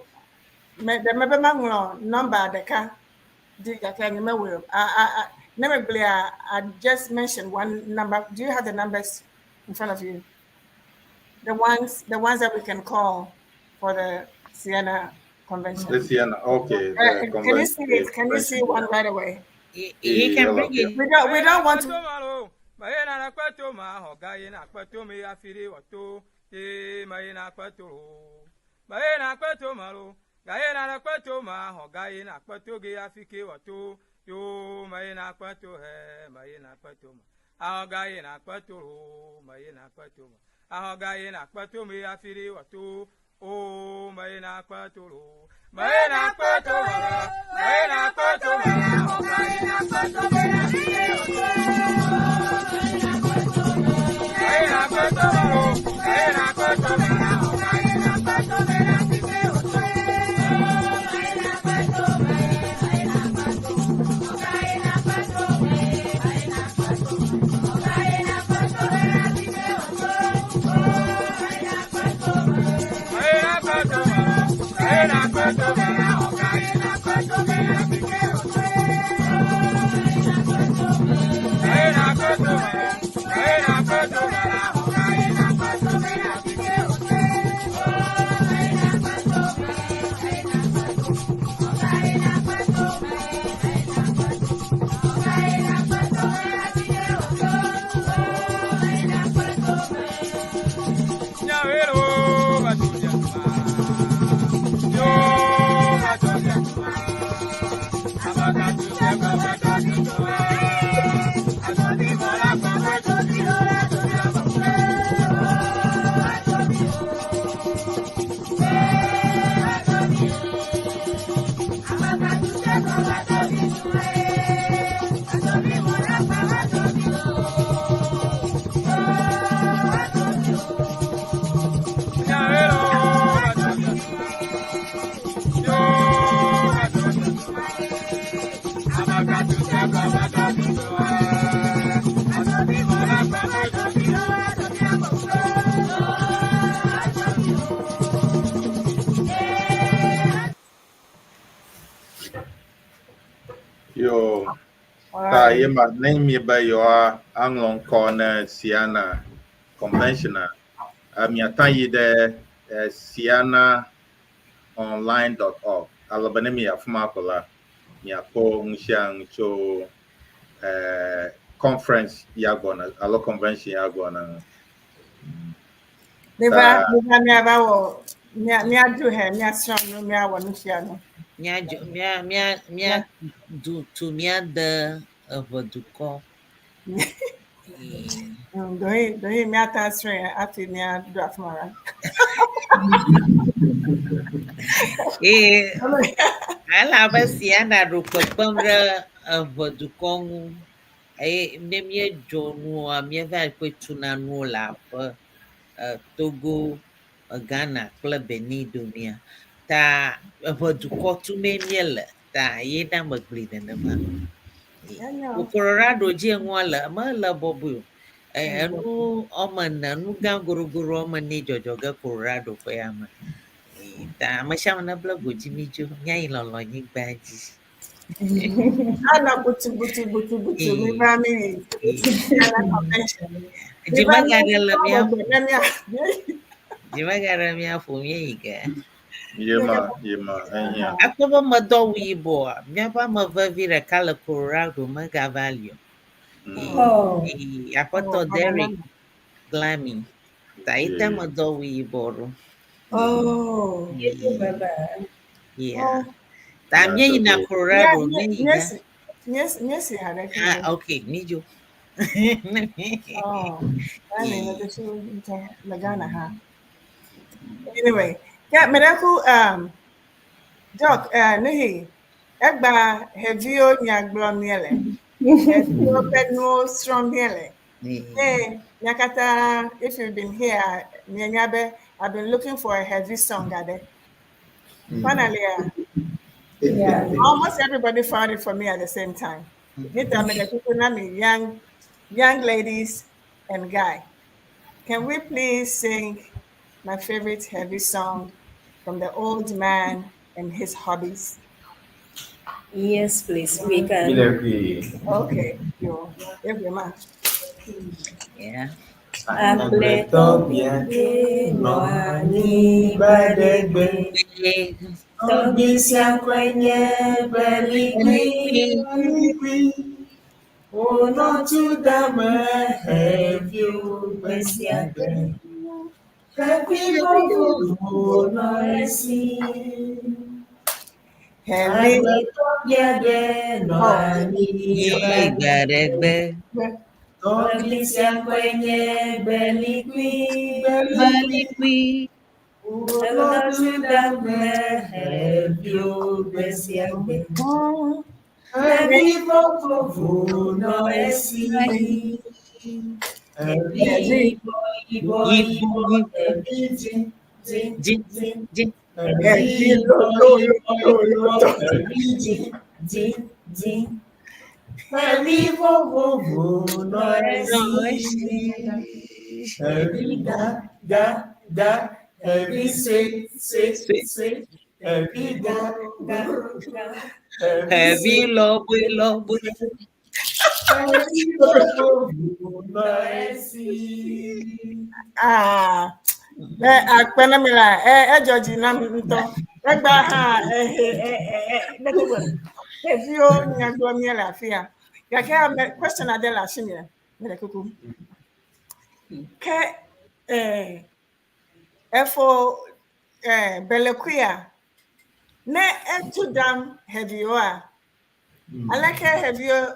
me ɖe mebe maŋlɔ nɔmba ɖeka di gake nye mewɔe o. Ne megblɔa, I just mentioned one number. Do you have the numbers in front of you? The ones that we can call for the Siena convention. The Siena, okay. The can you see it? Can you see one right away? He can bring it. We don't want to. Yo, ta ye ma ne mi be yewoa aŋlɔ ŋkɔ ne Siena convention a, miata yi ɖe sianaonline.org ale be ne mi afi ma ko la, miakpɔ nu sia nu tso conference ya gbɔna alo convention ya gbɔna ŋu. Miva, miva miava wɔ mia miaɖu he miasrɔ̃ nu miawɔ nu sia nu. Míadzo mía mía mía du tu míade eʋedukɔ. Ɖewohĩ ɖewohĩ míate asrɔ̃e hafi míaɖo afi ma la. Ee, elabe Siena ɖo kpekpem ɖe eʋedukɔ ŋu eye ne míedzo nua míeva kpɔe tuna nuwo le aƒe Togo, Ghana kple Benin domea. Ta eʋedukɔ tumee míele ta ye na megblɔe nenema. Colorado dzie nua le mele bɔbɔe o. Enu woame ene, nu gã gorogoro woame enee dzɔdzɔ ge Colorado ƒe ya me. Ta ame sia ame nebla godzi mi dzo míayi lɔlɔ̃nyigba dzi. Ana butu butu butu butu mi va mi yi. Ana convention. Dzi megaɖe le mía Ne mía. dzi megaɖe mía ƒo míeyi ge. Yema, yema, ehiã. Akpɔ be medɔ awu yibɔa, míaƒe ame vevi ɖeka le Colorado megava li o. Oh. Ee, Aƒetɔ Derek Glami. Ta yi ta medɔ awu yibɔ ɖo. Oh. Bye-bye. Yeah. Ta míeyina Colorado, míeyi ge. Míesi míesi ha ɖe Ah, okay, mídzo. Oh, I mean, this is le Ghana ha. Anyway, yeah, medaku Doc, Nihi, egba xeviwo nya gblɔm míele. Xeviwo ƒe nuwo srɔ̃m míele. Hey, mia katã, if you've been here, mienya be I've been looking for a xevi song aɖe. Finally, almost everybody found it for me at the same time. Nita me the na mi young ladies and guy. Can we please sing my favorite xevi song from the old man and his hobbies? Yes, please. We can. Okay, yo, every man. Yeah. Agbletɔ bia nɔ anyigba ɖe gbe. Tɔgbi sia ŋkɔe nye Belikui. Wònɔ tu dame xeviwo gbe sia gbe. Xevi vovovowo nɔ esi. Xevi Agbletɔ bia ɖe nɔ anyigba Gbe ɖe gbe. Tɔgbi sia ŋkɔe nye Belikui. Belikui. Wònɔ tu dame xeviwo gbe sia gbe. Xevi vovovowo nɔ esi. Xevi yibɔ yibɔ yibɔ xevi dzĩ dzĩ Dzi dzĩ. dzi. Xevi yibɔ yibɔ yibɔ xevi dzĩ dzĩ dzĩ. Xevi vovovowo nɔ esi. Xevi gã gã gã xevi sue sue sue. Xevi gã gã gã xevi Xevi sue. lɔbɔe lɔbɔe. Xevi vovovowo nɔ esi. Ah, eh, akpe na mi la, eh, edzɔ dzi nam ŋutɔ. Egba hã, eh, eh, eh, eh, xeviwo nya gblɔm míele afi ya. Gake ame question aɖe le asinye, mele kuku. Ke efo belekuia, ne etu dam xeviwoa, aleke xeviwo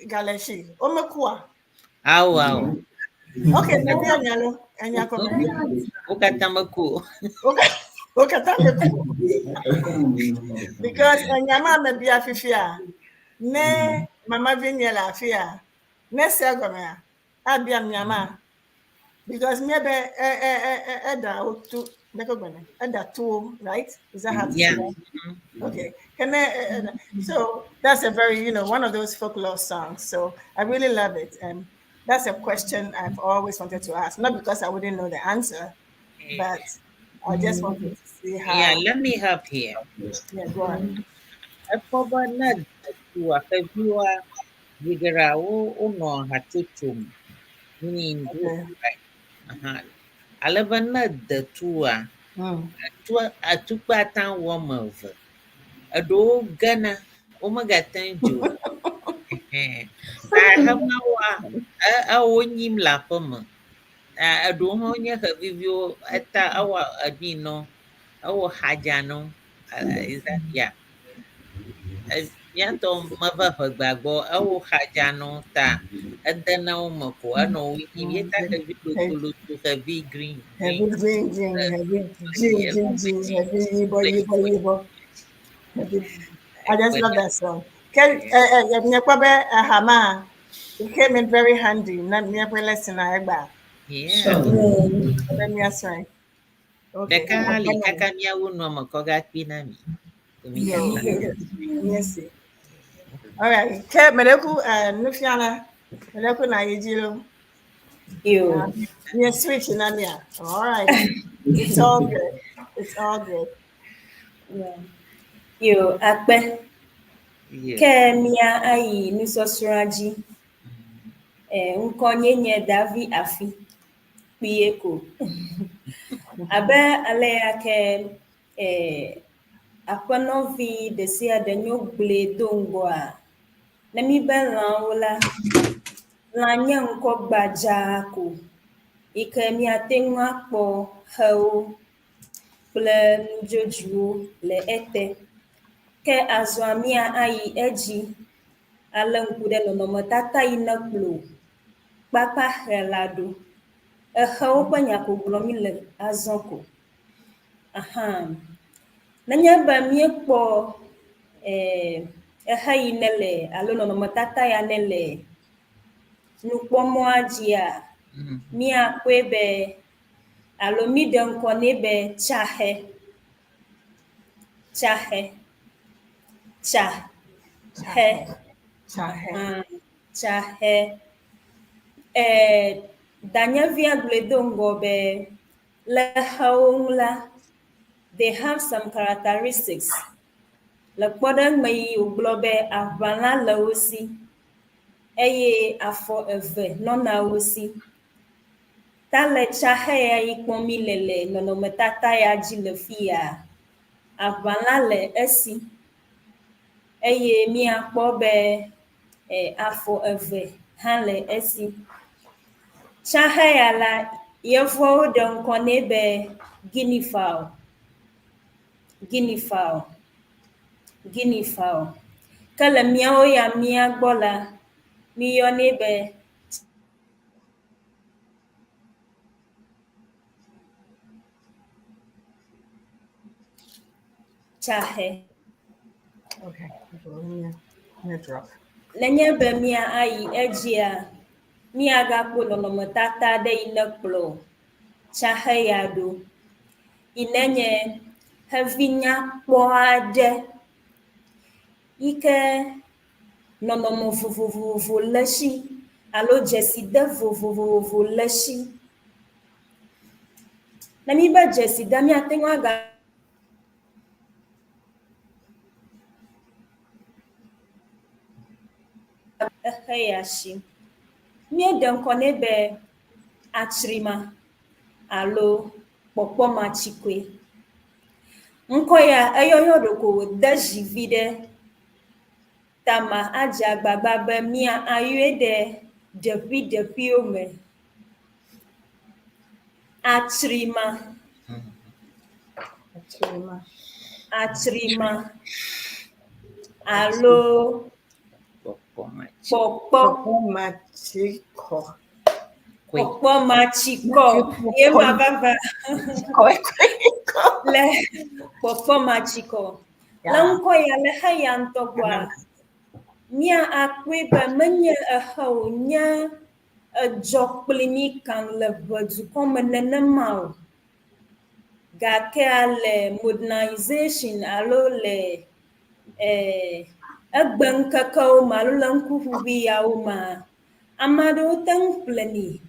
gale si? Womekua? Awo awo. Okay, mebia nya lo, enya ko mebia. Wo katã meku o. Wo katã meku. Because enya ma mebia fifia, ne mama vi nye le afi ya, ne se egɔmea, abiam nya ma. Because míebe e e e e eda wo tu, ɖeke gbɔnɛ, eda tuwo, right? Is that how to say Yeah. that? Okay. Can I, so that's a very, one of those folklore songs. So I really love it. And that's a question I've always wanted to ask. Not because I wouldn't know the answer, but I just wanted to see how. Yeah, let me help here. Yeah, go on. Ekpɔ be ne detua xeviwoa, zi geɖea wo wonɔ hatsotso me. Meaning group, right? Aha. Ale be ne detua, etua atukpa ate ŋu woame eve. Eɖewo gena, womegate ŋu dzo o. Ɛhɛn. Ta xemawoa, e ewo nyim le aƒe me. Ta eɖewo hã nye xeviviwo eta ewɔ eɖi nɔ, ewɔ xadza nɔ. Is that yeah. Míatɔ meva ʋegbea gbɔ, ewɔ xadza nɔ ta edena wo me ko enɔ wo nyim. Ye ta xevi lotoloto, xevi green, Xevi green. green, green, xevi green, green, green, xevi yibɔ, yibɔ, yibɔ. Xevi. I just love that song. Ke, míekpɔ be aha ma, it came in very handy. Na míaƒe lesson a egba. Yeah. Be míasrɔ̃e. Okay. Ɖeka hã li kaka míawu nua me kɔ gakpi na mi. Mi katã. Yes. All right. Ke medeku nufiala, medeku na yi dzi lo. Yo. Mie switch na mia. All right. It's all good. It's all good. Yeah. Yo, akpe. Yeah. Ke mía ayi nusɔsrɔ̃a dzi. Eh, ŋkɔ nye nye Davi Afi. Kpuie ko. Abe aleya ke eh, aƒenɔvi ɖe sia ɖe nyo gblɔe do ŋgɔa, ne mi be lãwo la, lã nye ŋkɔ gbadzaa ko yi ke míate ŋu akpɔ xewo kple nudzodzoewo le ete. Ke azɔa mía ayi edzi alé ŋku ɖe nɔnɔmetata yi ne kplɔ kpakpaxe la ɖo. Exewo ƒe nya ko gblɔm mi le azɔ ko. Aha. Nenye be míekpɔ eh, exe yi ne le alo nɔnɔmetata ya ne le nukpɔmɔa dzia, míakpɔe be alo míɖe ŋkɔ nɛ be tsaxe. Tsaxe. Tsa. Xe. Tsaxe. Ah, tsaxe. Eh, danyevia gblɔe do ŋgɔ be le xewo ŋu la, they have some characteristics. Le kpɔɖeŋu yi wògblɔ be aʋalã le wo si eye afɔ eve nɔna wo si. Ta le tsaxe ya yi kpɔm mi le le nɔnɔmetata ya dzi le fi ya, aʋalã le esi eye míakpɔ be eh, afɔ eve hã le esi. Tsaxe ya la, yevuawo ɖe ŋkɔ nɛ be guinea fowl. Guinea fowl. Guinea fowl. Ke le míawo ya mía gbɔ la, míyɔnɛ be tsaxe. Okay. Let me, let me drop. Nenye be mía ayi edzia, míagakpɔ nɔnɔmetata ɖe yi ne kplɔ tsaxe ya ɖo. Yi ne nye xevi nyakpɔ aɖe yi ke nɔnɔme vovovovo le esi alo dzeside vovovovo le esi. Ne mi be dzeside míate ŋu aga exe ya si. Míeɖe ŋkɔ nɛ be atsrima alo kpɔkpɔmatsikɔe. Ŋkɔ ya eyɔyɔ ɖeko wòde zi vi ɖe tama adze agbagba be mía ayɔe ɖe ɖeƒiɖeƒiwo me. Atsrima. Atsrima. Atsrima alo Kpɔkpɔmatsi. kpɔkpɔ Kpɔkpɔmatsikɔ. Kɔe. kpɔkpɔmatsikɔ ye ma vava Kɔ. le kpɔkpɔmatsikɔ. Le ŋkɔ ya le xe ya ŋutɔ gbɔa, mía akpɔe be menye exe wònye edzɔ kpli mí kaŋ le ʋedukɔ me nenema o. Gakea le modernization alo le eh, egbe ŋkekewo me alo le ŋkuʋuʋui yawo mea, ame aɖewo te ŋu ƒlenɛ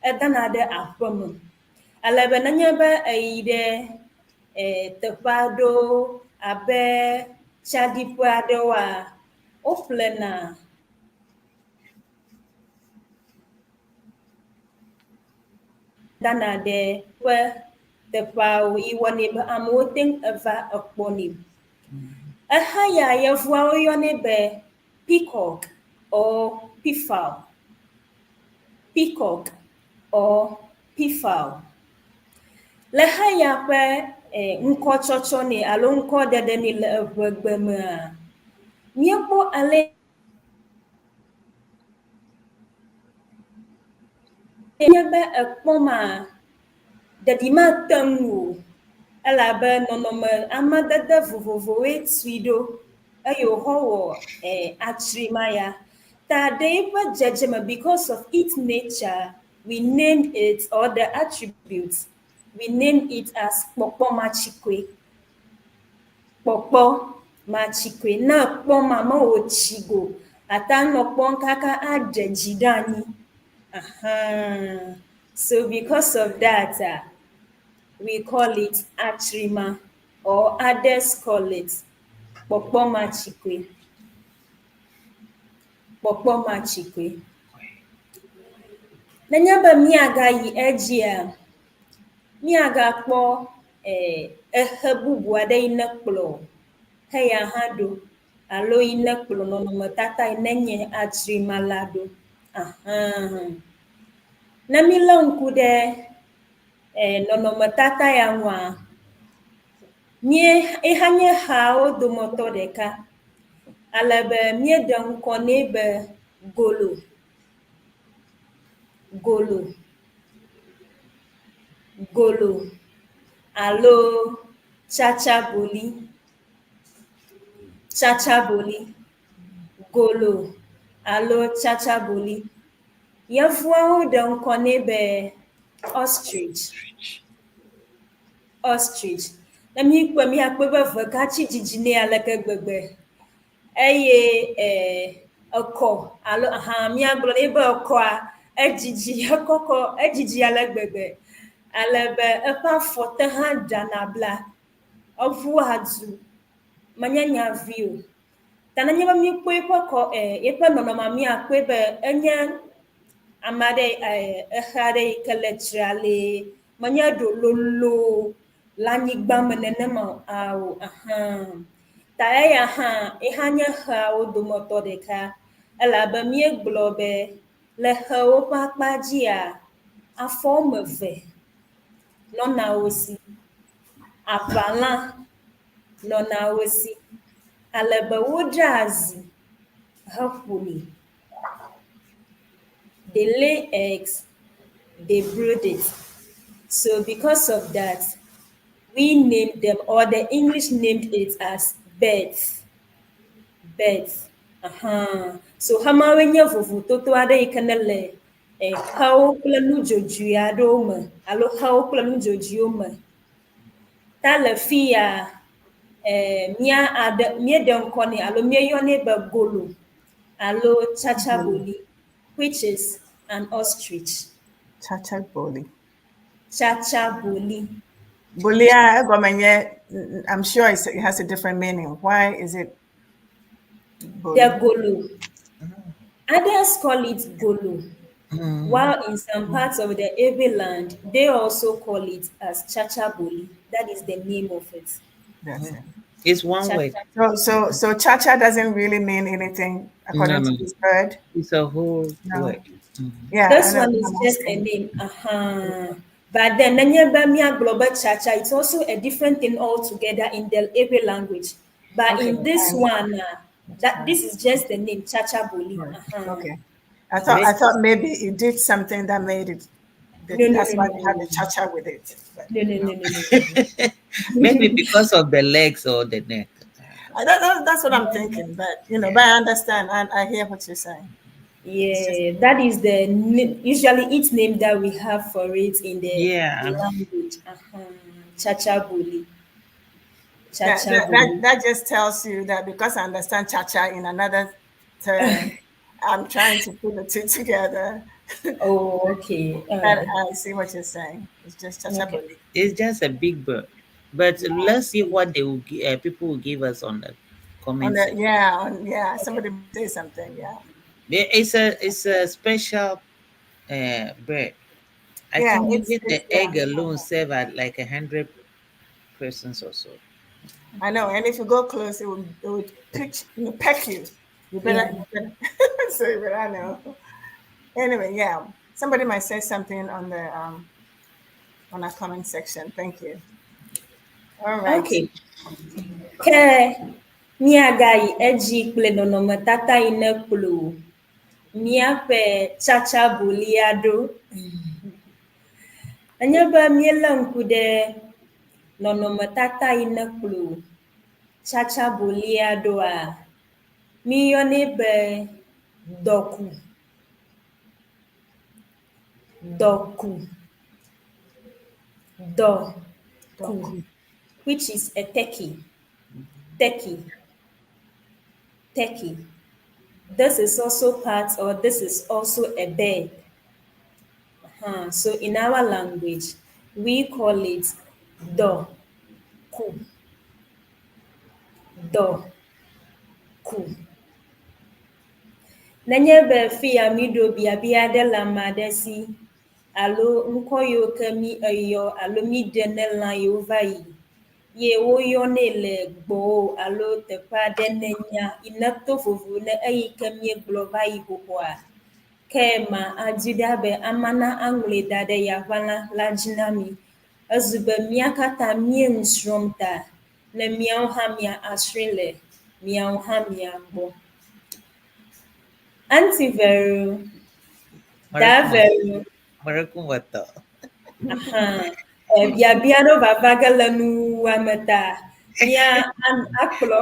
edana ɖe aƒe me. Ale be nenye be eyi ɖe eh, teƒe aɖewo abe tsaɖiƒe aɖewoa, woƒlena dana ɖe ƒe teƒeawo yi wɔnɛ be amewo te ŋu eva ekpɔnɛ. Exe ya yevuawo yɔnɛ be peacock or peafowl. Peacock or peafowl. Le xe ya ƒe eh, ŋkɔ tsɔtsɔ nɛ alo ŋkɔ ɖeɖe nɛ le eʋegbe mea, míekpɔ ale nye be ekpɔ ma, ɖeɖi mate ŋu o elabe nɔnɔme amadede vovovowoe tui ɖo eye wòxɔ wɔ eh, atsrima ya. Ta ɖe eƒe dzedzeme because of its nature, we named it or the attributes, we named it as kpɔkpɔmatsikɔe. Kpɔkpɔmatsikɔe. Ne ekpɔ ma me wòtsi go, ate anɔ kpɔm kaka aɖe dzi ɖe anyi. Aha. So because of that, uh, we call it atrima, or others call it kpɔkpɔmatsikɔe. Kpɔkpɔmatsikɔe. Nenye be míagayi edzia, míagakpɔ exe bubu aɖe yi ne kplɔ xeya hã ɖo alo yi ne kplɔ nɔnɔmetata yi ne nye atrima la ɖo. Ahã. Ne mílé ŋku ɖe nɔnɔmetata ya ŋua, mie eha nye xawo dometɔ ɖeka ale be míeɖe ŋkɔ nɛ be golo. Golo. Golo alo tsatsaboli. Tsatsaboli. Golo alo tsatsaboli. Yevuawo ɖe ŋkɔ nɛ be ostrich. Ostrich. Ne míekpɔe míakpɔe be vegatsi dzidzi nɛ aleke gbegbe eye ekɔ alo hã míagblɔ nɛ be ekɔa edzidzi ekɔkɔ edzidzi ale gbegbe ale be eƒe afɔ te hã ɖana bla. Eʋua du menye nya vi o. Ta nenye be míekpɔ eƒe kɔ eƒe nɔnɔmea míakpɔe be enye ame aɖe exe aɖe yi ke le tsralee menye ɖo lolo le anyigba me nenema o ao ahã. Ta eya hã eha nye xeawo dometɔ ɖeka elabe míegblɔ be le xewo ƒe akpa dzia, afɔ woame eve nɔna wo si. Aʋalã nɔna wo si ale be woɖea zi heƒonɛ. They lay eggs, they brood it. So because of that, we named them, or the English named it as birds. Birds. Uh-huh. So xemawoe nye vovototo aɖe yi ke ne le xewo kple nudzodzoe aɖewo me alo xewo kple nudzodzoewo me. Ta le fi ya, mía aɖe míeɖe ŋkɔ nɛ alo míeyɔnɛ be golo alo tsatsaboli, which is an ostrich. Chachaboli. Chachaboli. Bolia egɔme nye, I'm sure it has a different meaning. Why is it boli? The golo. Others call it golo, while in some parts of the Ewe land, they also call it as chachaboli. That is the name of it. That's it. It's one Cha word. So cha-cha doesn't really mean anything according No, to no. this bird. It's a whole No. word. Yeah. This I know. one is just a name. Uh-huh. But then nenye be míagblɔ be cha-cha, it's also a different thing altogether in the Ewe language. But Okay, in this I- one, that this is just the name cha-cha boli. Uh-huh. Okay. I thought maybe it did something that made it. No, no, that's no, why no, they had no. the cha-cha with it. But No. Maybe because of the legs or the neck. I don't know, that's what I'm thinking, but you know, but I understand and I hear what you're saying. Yeah, that is the usually its name that we have for it in the Yeah. language. Uh-huh. Cha-cha boli. That, Cha-cha that, boli. that just tells you that because I understand cha-cha in another term, I'm trying to put the two together. Oh, okay. But Alright. I see what you're saying. It's just cha-cha Okay. boli. It's just a big bird. But let's see what they will people will give us on the On comment the, section. yeah, on, yeah. Somebody say something. Yeah. Yeah, it's a special bird. I Yeah, think even the yeah. egg alone serve at like 100 persons or so. I know, and if you go close, it would pitch, you know, peck you. You better, you better so you better know. Anyway, yeah, somebody might say something on the on our comment section. Thank you. All right. Okay. Ke míagayi edzi kple nɔnɔmetata yi ne kplɔ míaƒe tsatsabolia ɖo. Enye be míelé ŋku ɖe nɔnɔmetata yi ne kplɔ tsatsabolia ɖoa, míeyɔnɛ be dɔku. Dɔku. Dɔku, which is a turkey. Turkey. Turkey. This is also part, or this is also a bird. So in our language, we call it Dɔ. Ku. Dɔ. Ku. Nenye be fiya míɖo biabia aɖe le ame aɖe si alo ŋkɔ yiwo ke mí eyɔ alo míɖe ne lã yiwo va yi ye woyɔnɛ le gbɔwò alo teƒe aɖe nènya yi neto vovo ne eyi ke míegblɔ va yi xoxoa, ke ma adi ɖa be ama na aŋlɔe da ɖe yaʋala la dzi na mí. Ezu be mía katã míe nu srɔ̃m ta ne míawo hã mía asrɔ̃e le miawo hã mia gbɔ. Aunty Vero, Da Vero. Mereku metɔ. Aha. Biabia ɖewo vava ge le nuwuwua me ta mía akplɔ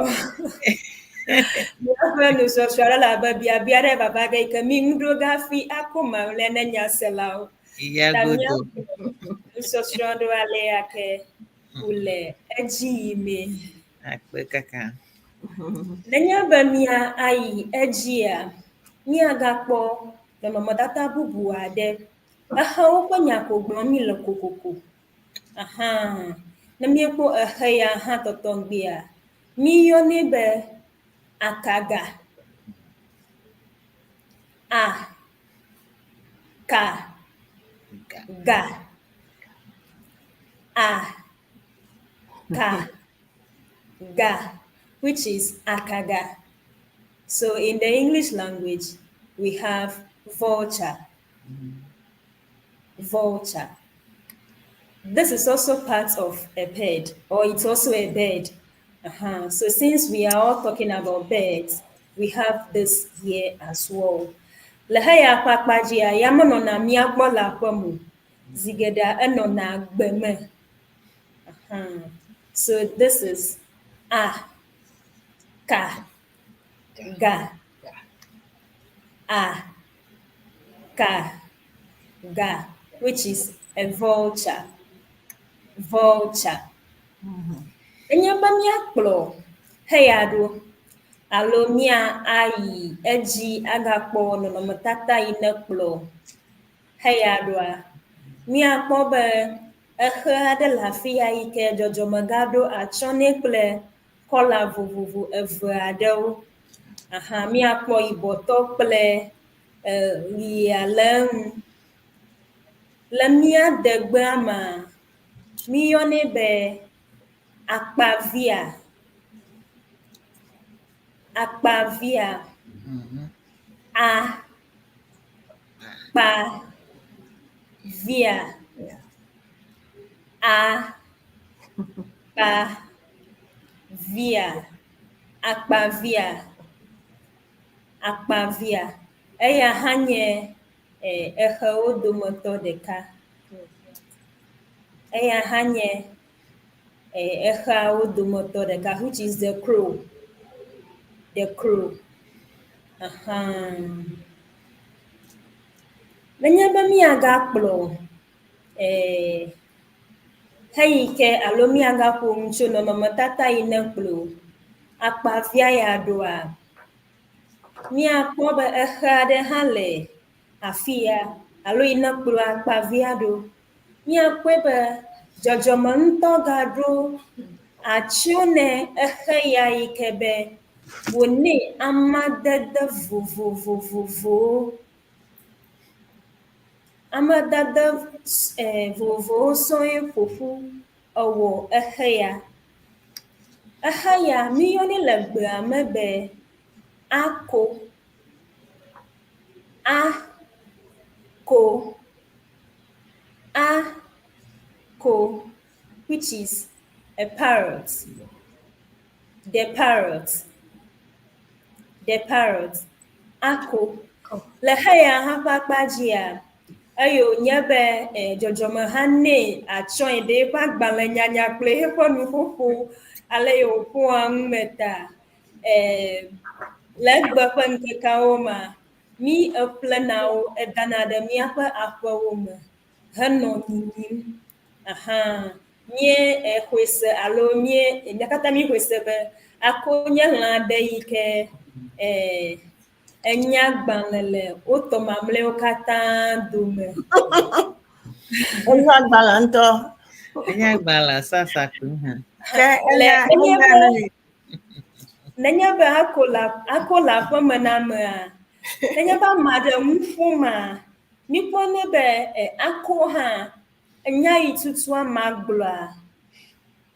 míaƒe nusɔsrɔ̃ ɖe elabe biabia ɖe vava ge yi ke mí ŋu ɖo ge hafi ako mamlɛ ne nyaselawo. Ya Ta godo. míaƒe nusɔsrɔ̃ ɖo alea ke wòle edzi yimee. Akpe kaka. Nenye be mía ayi edzia, míagakpɔ nɔnɔmetata bubu aɖe. Exewo ƒe nya ko gblɔm mí le kokoko. Aha, ne míekpɔ exe ya hã tɔtɔŋgbea, míyɔnɛ be akaga. A ka ga a ka ga, which is akaga. So in the English language, we have vulture. Vulture. This is also part of a bird, or it's also a bird. So since we are all talking about birds, we have this here as well. Le heya ƒe akpa dzia, ya menɔna mía gbɔ le aƒe me o. Zi geɖea enɔna gbe me. So this is a, ka, ga, a, ka, ga, which is a vulture. Vulture. Enye be míakplɔ heya ɖo alo mía ayi edzi agakpɔ nɔnɔmetata yi ne kplɔ heya ɖoa, míakpɔ be exe aɖe le afi ya yi ke dzɔdzɔme gaɖo atsyɔ̃ nɛ kple kɔla vovovo eve aɖewo. Aha, míakpɔ yibɔtɔ kple ɣia le eŋu. Le mía degbea mea, míyɔnɛ be akpavia. Akpavia. A kpa via. A kpa via. Akpavia. Akpavia. Eya hã nye exewo dometɔ ɖeka. Eya hã nye exeawo dometɔ ɖeka which is the crow. The crow. Aha. Nenye be míagakplɔ heyi ke alo míagaƒo nu tso nɔnɔmetata yi ne kplɔ akpavia ya ɖoa, míakpɔ be exe aɖe hã le afi ya alo yi ne kplɔ akpavia ɖo. Míakpɔe be dzɔdzɔme ŋutɔ gaɖo atsyɔ̃ ne exe ya yi ke be wònɛ amadede vovovovovowo. Amadede vovovowo sɔŋ ƒo ƒu ewɔ exe ya. Exe ya míyɔnɛ le gbea me be ako. A ko a ko which is a parrot. The parrot. The parrot. Ako. Le xe ya hã ƒe akpa dzia, eye wònye be dzɔdzɔme hã nɛ atsyɔ̃e ɖe eƒe agbalẽnyanya kple eƒe nuƒoƒo ale yi wòƒoa nu me ta. Le egbe ƒe ŋkekeawo mea, mí eƒlena wo edana ɖe míaƒe aƒewo me henɔ nyinyim. Aha, mí exɔe se alo mí mía katã míexɔe se be ako nye lã aɖe yi ke enya agbalẽ le wotɔ mamlɛawo katã dome. Enya agbalẽ ŋutɔ. Enye agbalẽ sasa kpui hã. Ke Le enya nenye enya be nu yi. nenye be ako le ako le aƒeme na amea, nenye be ame aɖe nu ƒoma, míkpɔnɛ be e, ako hã enya yi tutu amea gblɔa,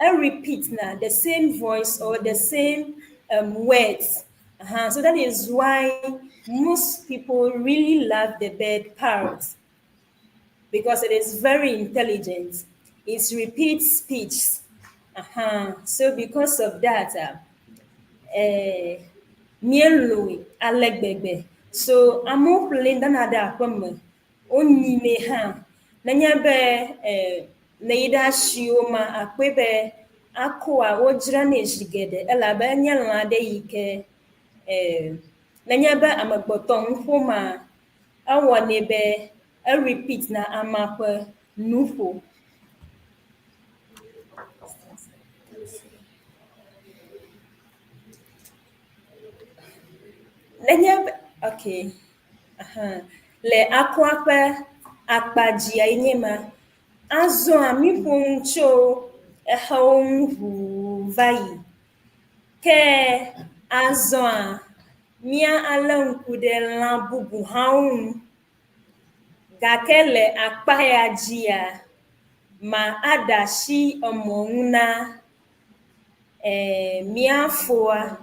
e repeat na the same voice or the same words. So that is why most people really love the bird parrot because it is very intelligent. It repeats speech. So because of that, míelɔ̃e ale gbegbe. So amewo ƒle dana ɖe aƒeme. Wonyinɛ hã. Nenye be ne yi ɖe asiwo ma, akpɔe be akoa wodzranɛ zi geɖe elabe enye lã aɖe yi ke nenye be amegbetɔ nu ƒoma, ewɔnɛ be e repeat na amea ƒe nuƒo. Nenye be okay. Aha. Le akoa ƒe akpa dzia ye nye ma. Azɔa míƒo nu tso exewo ŋu ʋuu va yi. Ke azɔa mía alé ŋku ɖe lã bubu hãwo ŋu. Gake le akpa ya dzia, ma aɖe asi emɔ ŋu na mía foa.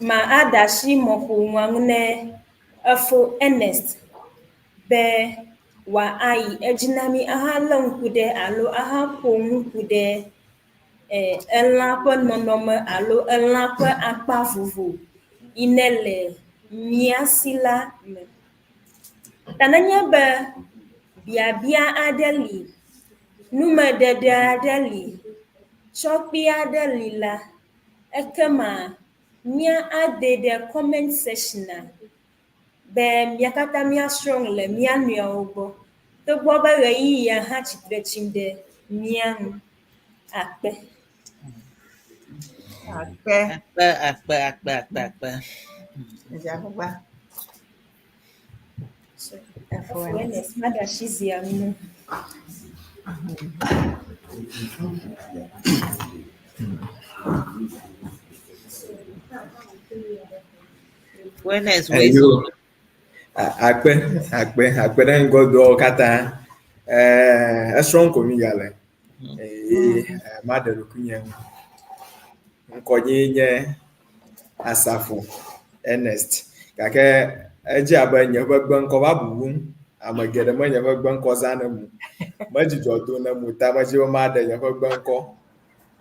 Ma aɖe asi mɔƒonua ŋu ne efo Ernest be wòayi edzi na mí ahalé ŋku ɖe alo ahaƒo nu ku ɖe elã ƒe nɔnɔme alo elã ƒe akpa vovo yi ne le mía si la me. Ta nenye be biabia aɖe li, numeɖeɖe aɖe li, tsɔkpi aɖe li la, ekema mía ade ɖe comment section be mía katã míasrɔ̃ nu le mía nɔewo gbɔ. Togbɔ be ɣeyiɣia hã tsitre tsim ɖe mía ŋu. Akpe. Akpe. Akpe, akpe, akpe, akpe, akpe. Edze agbagba. Efo Ernest, maɖe asi zia ŋu. Ernest, Eyo. Akpe, akpe, akpe ɖe ŋgɔdoawo katã. Esrɔ̃m ko mi gale. Eye maɖe ɖokuinye ŋu. Ŋkɔnyee nye Asafo Ernest. Gake edze abe nye ƒe gbeŋkɔ va bubum. Ame geɖe me nye ƒe gbeŋkɔ zã ne mu. Medzudzɔ do ne mu ta medzi be maɖe nye ƒe gbeŋkɔ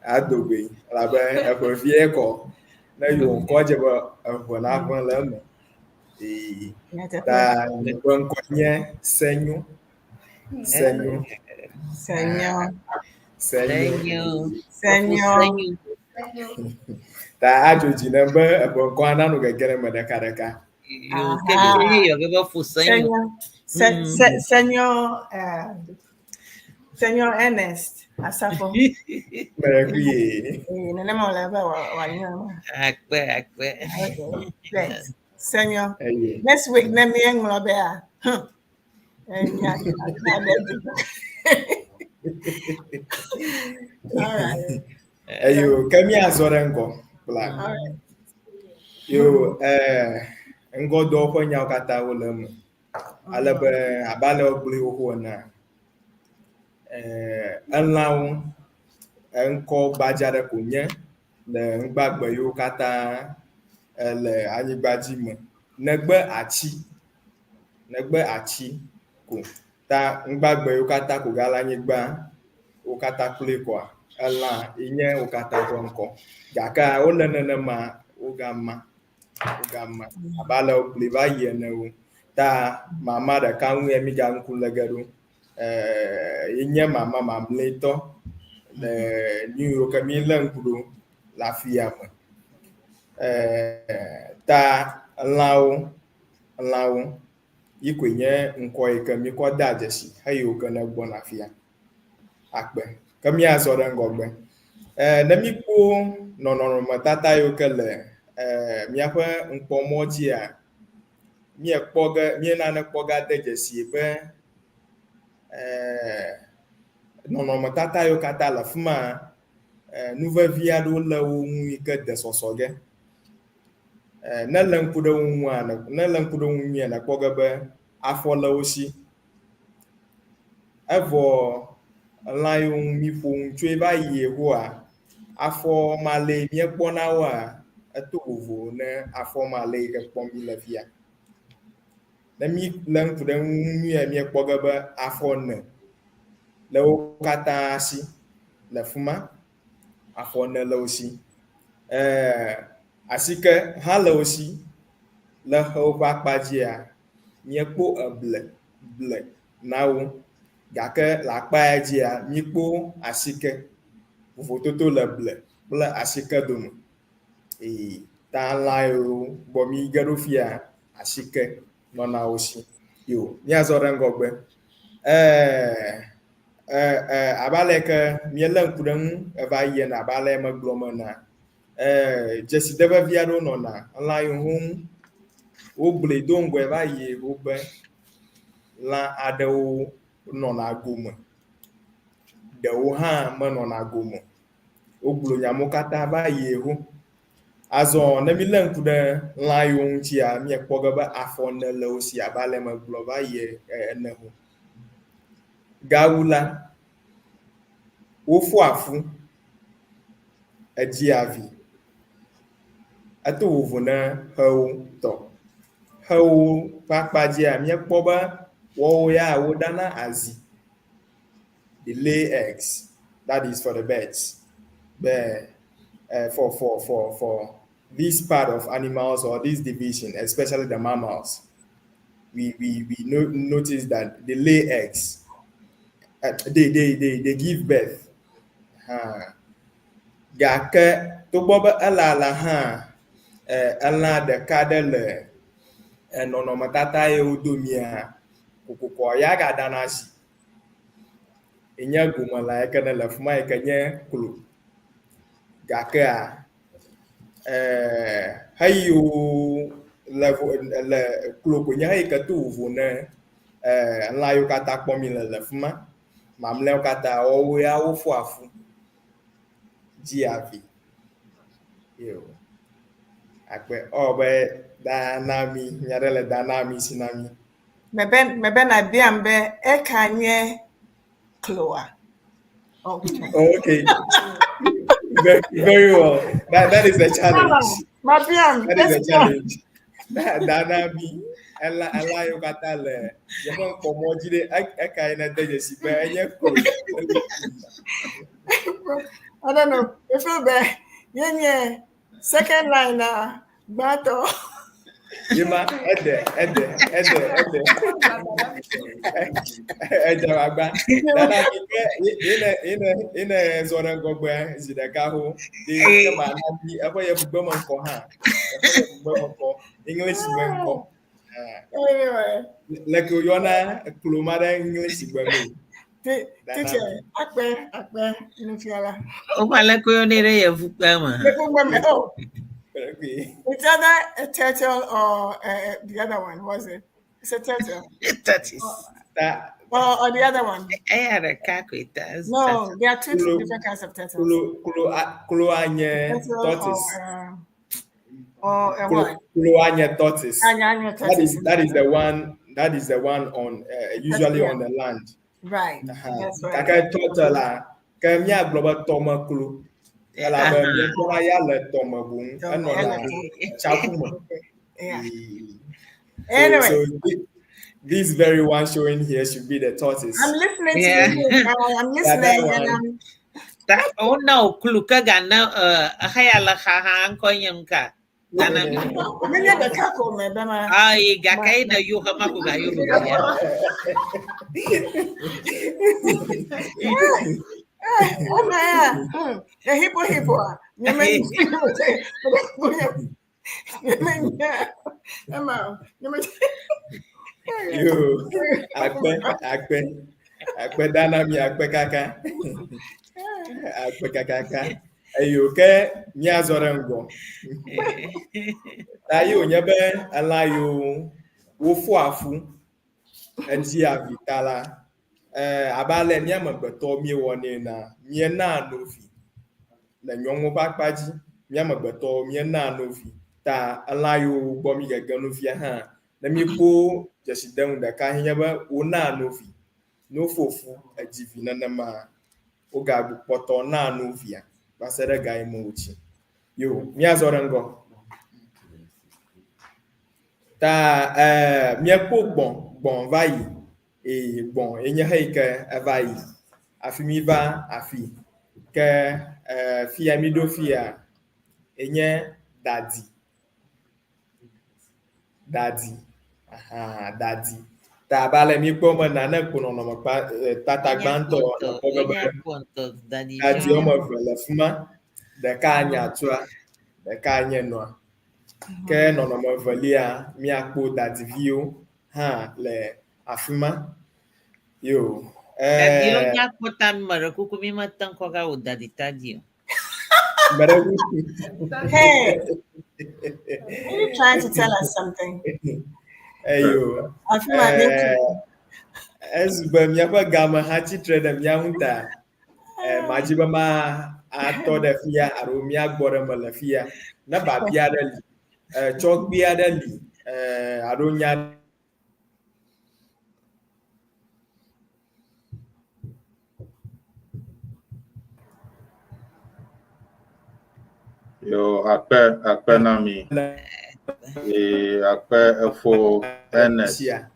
ado goe elabe eƒe vie kɔ. Ne yewo ŋkɔ dze be eʋe naʋẽ le eme. Ee, ta nye ƒe ŋkɔ nye Senyo. Senyo. Senyo. Senyo. Senyo. Ta adzo dzi nam be eƒe ŋkɔa nano gege ɖe eme ɖekaɖeka. Senyo. Senyo. Senyo Ernest Asafo. Mɛkuye. Nenema wòle be wòanyo. Akpe, akpe. Okay, great. Senyo. Next week ne míeŋlɔ bea. Enya aɖe dzi. All right. Eyo, ke míazɔ ɖe ŋgɔ kpla. All right. Yo, ŋgɔdoawo ƒe nyawo katã wole eme. Ale be abe ale wogblɔe xoxo enea, elãwo eŋkɔ gbadza ɖe ko nye le ŋgbagbe yiwo katã le anyigba dzi me. Negbe atsi, negbe atsi ko. Ta ŋgbagbe yiwo katã ko gale anyigba wo katã kloe koa, elã ye nye wo katã ƒe ŋkɔ. Gake wole nenema wogama, wogama abe ale wogblɔe va yi ene o. Ta mama ɖeka ŋue míga ŋku lé ge ɖo. Ye nye mama mamlɛtɔ le nu yiwo ke mílé ŋku ɖo le afia me. Ta lãwo, lãwo yi koe nye ŋkɔ yi ke míkɔ dea dzesi heyiwo ke ne gbɔna afia. Akpe. Ke míazɔ ɖe ŋgɔgbe. Ne míkpɔ nɔnɔmetata yiwo ke le míaƒe ŋkpɔmɔ dzia, Míekpɔ ge, míenane kpɔ ge ade dzesi be eh, nɔnɔmetata yiwo katã le afi ma, eh, nu vevi aɖewo le wo ŋu yi ke de sɔsɔ ge. Eh, ne lé ŋku ɖe wo ŋua, ne lé ŋku ɖe wo ŋu nyuie, nàkpɔ ge be afɔ le wo si. Evɔ lã yiwo ŋu míƒo nu tsoe va yi Yehowa, afɔ malɛ míekpɔna woa, eto vovo ne afɔ malɛ yi ke kpɔm míle fia. Ne mílé ŋku ɖe eŋu nyuie míekpɔ ge be afɔ ene le wo katã si le fi ma. Afɔ ene le wo si. Ee, asike hã le wo si. Le xewo ƒe akpa dzia, míekpɔ eble ble na wo gake le akpa ya dzia, míekpɔ asike. Vovototo le ble kple asike dome. Ee, ta lã yiwo gbɔ míge ɖo fia, asike nɔna wo si. Yo, míazɔ ɖe ŋgɔgbe. Ee, e, e, abe ale ke míelé ŋku ɖe eŋu eva yi ene abe ale megblɔ me enea, e, dzeside vevi aɖewo nɔna lã yiwo ŋu wogblɔe do ŋgɔe va yi wobe lã aɖewo nɔna gome, ɖewo hã menɔna gome. Wogblɔ nya mawo katã va yi ho. Azɔ ne mílé ŋku ɖe lã yiwo ŋutia, míekpɔ ge be afɔ ene le wo si abe ale megblɔ va yi ene ho. Gawu la, wofɔa fu, edzia vi. Eto vovo na xewo tɔ. Xewo ƒe akpa dzia, míekpɔ be woawo ya woɖana azi. They lay eggs. That is for the birds. But for this part of animals or this division, especially the mammals, we no, notice that they lay eggs. They give birth. Gake togbɔ be ele alea hã, elã ɖeka ɖe le nɔnɔmetata ye wodo mía kokokoa ya gaɖana azi. Enye gomelã yi ke ne le afi ma yi ke nye klo. Gakea xeyiwo le le klo koe nye xeyi ke to vovo ne lã yiwo katã kpɔm mile le afi ma. Mamlɛawo katã woawo ya wofɔa fu dzia vi. Yo. Akpe ewɔ be da na mi nya ɖe le da na mi si na mi. Mebe na biam be eka nye kloa. Okay. Okay. Very, very well. That is a challenge. Mabiam. That is a challenge. Da na mi ela ela yiwo katã le yeƒe ŋkɔmɔ dzi ɖe eka yi ne de dzesi be enye klo. I don't know. If you be yenye second line na gbãtɔ. Yema ede ede ede ede edze agba. Dada mi ke yene yene yene zɔ ɖe ŋgɔgbe zi ɖeka ho. Di ke ma na mi eƒe yevugbe me ŋkɔ hã. Eƒe yevugbe me ŋkɔ. English me ŋkɔ. Anyway. Leke woyɔna klo ma ɖe English gbe me. Teacher, akpe akpe nufiala. Wova leke woyɔnɛ ɖe yevugbe me. Yevugbe me. Oh. Okay. It's either a turtle or the other one, was it? It's a turtle. Tortoise. Or the other one. Eya ɖeka koe ta. No, there are two Klo- different kinds of turtles. Klo klo klo anye Turtle tortoise. or a Klo what? klo anye tortoise. Anya, anya That tortoise. is that is the one that is the one on usually Yeah. on the land. Right. Uh-huh. That's right. Gake turtle la ke míagblɔ be tɔmeklo elabe míekpɔna ya le tɔme boŋ enɔna tsaƒu me. Yeah. So, Anyway, so this very one showing here should be the tortoise. I'm listening Yeah. to you. I'm Yeah, that listening and one. I'm Ta wona wò klo ke gana exeya le xa hã ŋkɔ nye nuka. Dana mi. Menye ɖeka ko me be ma. Ayi gake ye ne yo xema ko ga yo vevelia. Oh man, the hippo hippo. Nye me nye me nye me. Yo, akpe, akpe, akpe dana mi akpe kaka. Akpe kakaka. Eyo ke míazɔ ɖe ŋgɔ. Ta ye wònye be elã yiwo Wofoa fu edzia vi ta la, eh, abe ale mía amegbetɔ míewɔnɛ enea, míenaa no vi le nyɔnuwo ƒe akpa dzi. Mía amegbetɔwo míenaa no vi ta elã yiwo gbɔ mí gege nu fia hã, ne míekpɔ dzesidenu ɖeka ye nye be wonaa no vi. Ne wofo fu edzi vi nenema, wogakpɔtɔ naa no via va se ɖe gayime wòtsi. Yo, míazɔ ɖe ŋgɔ. Ta eh, míekpɔ gbɔ̃, gbɔ̃ va yi. Ee, gbɔ̃ ye nye xeyi ke eva yi. Hafi míva afi. Ke eh, fia míɖo fia enye dadi. Dadi. Aha, dadi. Ta abe ale míekpɔ me nane kpo nɔnɔme kpa, eh, tata gbãtɔ ekpɔ be be dadi woame eve le fi ma. Ɖeka nye atua, ɖeka nye nɔa. Ke nɔnɔme evelia, míakpɔ dadiviwo hã le afi ma. Yo, Dadiwo eh, nya kpɔ ta mi meɖe kuku mi mete ŋkɔ ga wò dadi ta dzi o. meɖe kuku. Hey, are you trying to tell us something? Eyo, I feel my eh, ezu be míaƒe game hã tsitre ɖe mía ŋu ta, eh, madzi be ma atɔ ɖe fia alo míagbɔ ɖe me le fia. Ne biabia aɖe li, eh, tsɔkpui aɖe li, eh, alo nya Yo, akpe, akpe na mi. Ee, akpe efo Ernest. sia.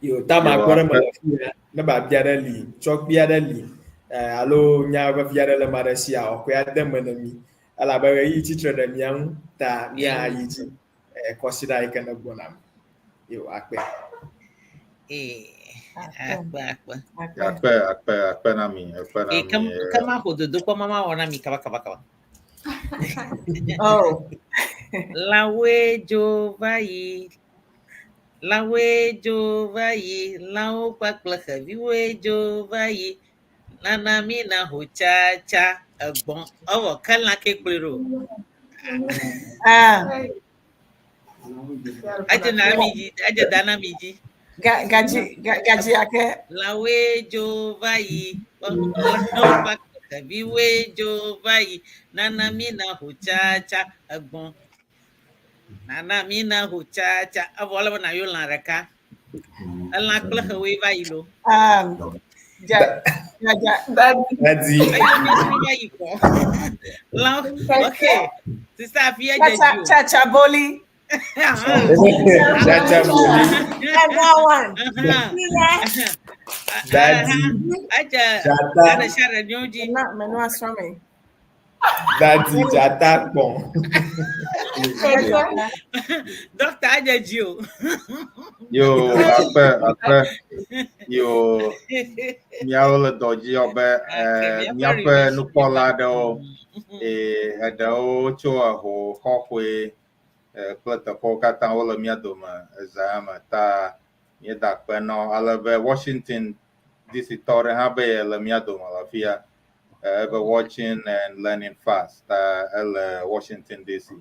Yo, ta magbɔ ɖe me le fia, ne biabia aɖe li, tsɔkpui aɖe li, eh, alo nya vevi aɖe le ame aɖe sia, wòakɔe ade me ne mí. Elabe ɣeyiɣi tsitre ɖe mía ŋu ta míayi dzi eh, kɔsiɖa yi ke ne gbɔna me. Yo, akpe. Ee, akpe akpe. Akpe, akpe, akpe na mi, akpe na Ee, ke mi. ke maƒo dodokpɔ ma mawɔ na mi kaba kaba kaba. Oh. Lãwoe dzo va yi. Lãwoe dzo va yi. Lãwo kpakple xeviwoe dzo va yi. Nana mi na ho tsatsa egbɔ̃. Evɔ ke lã ke kplɔe ɖo. Ah. Edze na mi dzi, edze da na mi dzi. Ga, gaji, ga, gaji ake. Lãwoe dzo va yi. Lãwo kpakple xeviwoe dzo va yi. Nana mi na ho tsatsa egbɔ̃. Nana mi na ho tsatsa. Evɔ ele be na yɔ lã ɖeka. Elã kple xewoe va yi lo. Ja, ja, ja. Dadi. Eyo mi srɔ̃ va yi kpɔ. Lã, ok. Sista afi edze Cha, dzi o. cha, cha, boli. Chacha boli. And that one. Dadi. Edze Dzata. ɖe sia ɖe nyɔ dzi. Na, menu asrɔ̃ me. Dadi dzata kpɔ̃. Dɔkta edze dzi o. Yo, akpe, akpe. Yo, míawo le dɔ dzi abe eh, míaƒe nukpɔla aɖewo, eh, eɖewo tso eho xɔxɔe eh, kple teƒewo katã wole mía dome eza ya me ta míeda akpe na wo ale be Washington DC tɔ ɖe hã be yele mía dome le afia. Eh, ebe watching and learning fast ta ele Washington DC.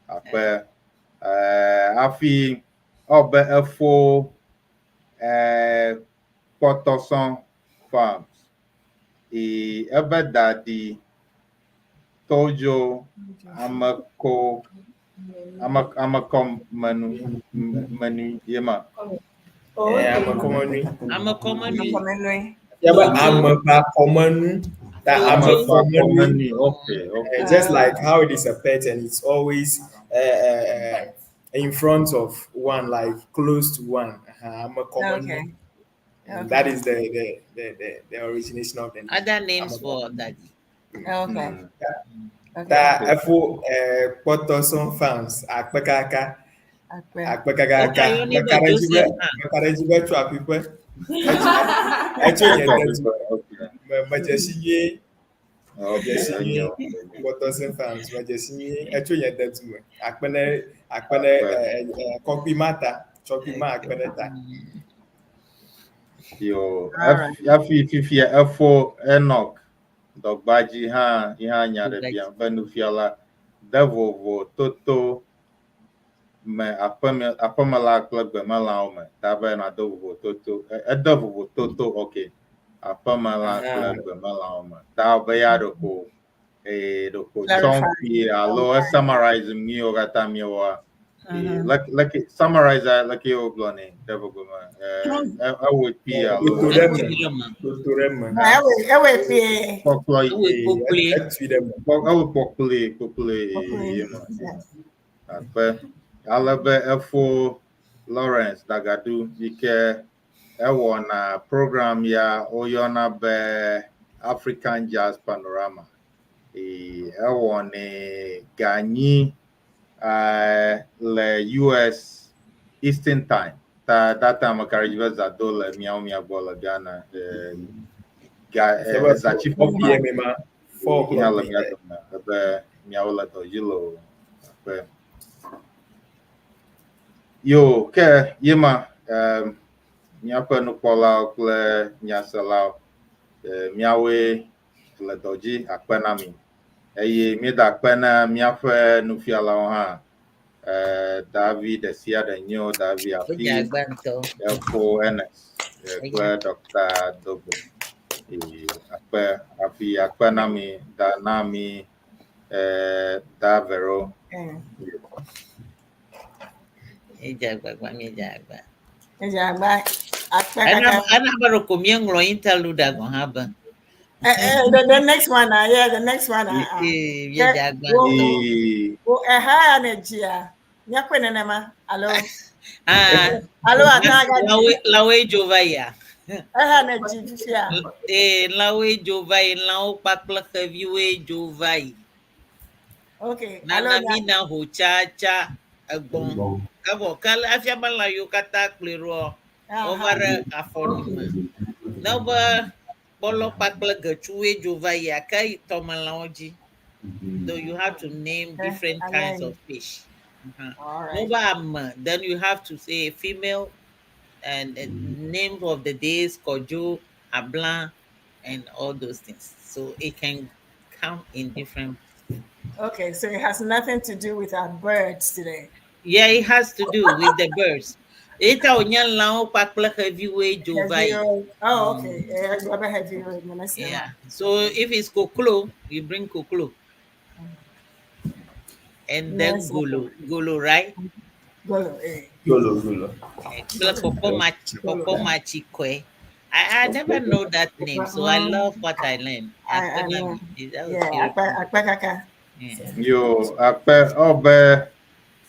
Akpe. Eh, hafi ewɔ be efo eh, kpɔtɔsɔ farms. E ebe dadi Tojo ameko ame amekɔmenu menu ye ma. Eh, amekɔmenui. Amekɔmenui. Amekɔmenui. Ya be amebakɔmenu. Ta amekɔmenui. Amekɔmenui. Okay, okay. Just like how it is a pet and it's always in front of one, like close to one. Amekɔmenu. Okay. And that is the, the, the, the, the origination of the name. Other names for daddy. Okay. Okay. Ta efo eh, Kpɔtɔsɔ farms akpe kaka Akpe. akpe kakaka Okay, you need meka ɖe edzi be Joseph hã. meka ɖe edzi be tso aƒiƒe etso nye dedu Okay. me medze si nyuie Okay. medze si nyuie Enyo. Kpɔtɔsɔ farms medze si nyuie etso nye dedu me akpe ne akpe ne eh, eh, kɔkui ma ta tsɔkui ma akpe ne ta. Yo, Alright. hafi fifia efo Enoch dɔgbadzi hã yi hã nya ɖe bia be nufiala de vovo toto me aƒeme aƒemelã kple gbemelãwo me ta be nado vovototo ede vovototo ok aƒemelã kple gbemelãwo me ta be ya ɖeko eye ɖeko tsɔm kpuie alo esummarize nu yiwo katã míewɔa. Like like summarize like wogblɔ nɛ ɖe gbogbo me ewɔe kpuie alo Toto ɖe eme. Toto ɖe eme. Ewɔe kpuie. Kpɔkplɔ Ewɔe kpokploe. Etui ɖe eme. Ewɔe kpɔkploe kpokploe ye ma. Akpe. Ale be efo Lawrence Dagadu yi ke ewɔna program ya woyɔna be African Jazz Panorama. Ewɔnɛ ganyi le US Eastern Time. Ta that time meka ɖe edzi be zã do le miawo mia gbɔ le Ghana. Ga zã tsi 4 p.m. ma. 4 Mia le o'clock. mia dome ebe miawo le dɔ dzi le o. Akpe. Yo, ke ye ma míaƒe nukpɔlawo kple nyaselawo, míawoe le dɔ dzi akpe na mi. Eye míeda akpe na míaƒe nufialawo hã. Davi ɖe sia ɖe nyo, Davi Wodze Afi, agba ŋutɔ. Efo Ernest kple Dr. Dogo. Akpe afi akpe na mi, da na mi da Vero. Edze agbagba, míedze agba. Edze agba. Akpe Ena kaka. ena be ɖeko míeŋlɔ interlude gɔ̃ hã be. The next one, yeah, the next one. Míedze agba Wo- ŋutɔ. Wo eha ya ne dzia. Míakpɔe nenema alo Ah, alo ata aga dzi. lãwoe lãwoe dzo va yia. Eha ne dzi fifia. Ee, lãwoe dzo va yi, lãwo kpakple xeviwoe dzo va yi. Okay. Alo Nana nya mi na ho tsatsa egbɔ̃. Evɔ ke afia be lã yiwo katã kplɔe ɖoa, wova ɖe afɔ nu me. Ne be kpɔlɔ kpakple getsuwoe dzo va yia, ke yi tɔmelãwo dzi. So you have to name different kinds Amen. of fish. All right. Over ame, then you have to say female and the name of the days, Kojo, Abla, and all those things. So it can come in different. Okay, so it has nothing to do with our birds today. Yeah, it has to do with the birds. Eta onye lãwo kpakple xeviwoe dzo va yi. Heavy- Oh, okay. Yeah, I heavy. Yeah. So if it's koklo, you bring koklo. And then Yes. golo, golo, right? Golo, eh. Golo, golo. Kple kpɔkpɔ kpɔkpɔ matsikɔe. I never know that name, so I love what I learned. I know. That was Yeah, beautiful. akpe akpe kaka. Yeah. Yo, akpe ɔbɛ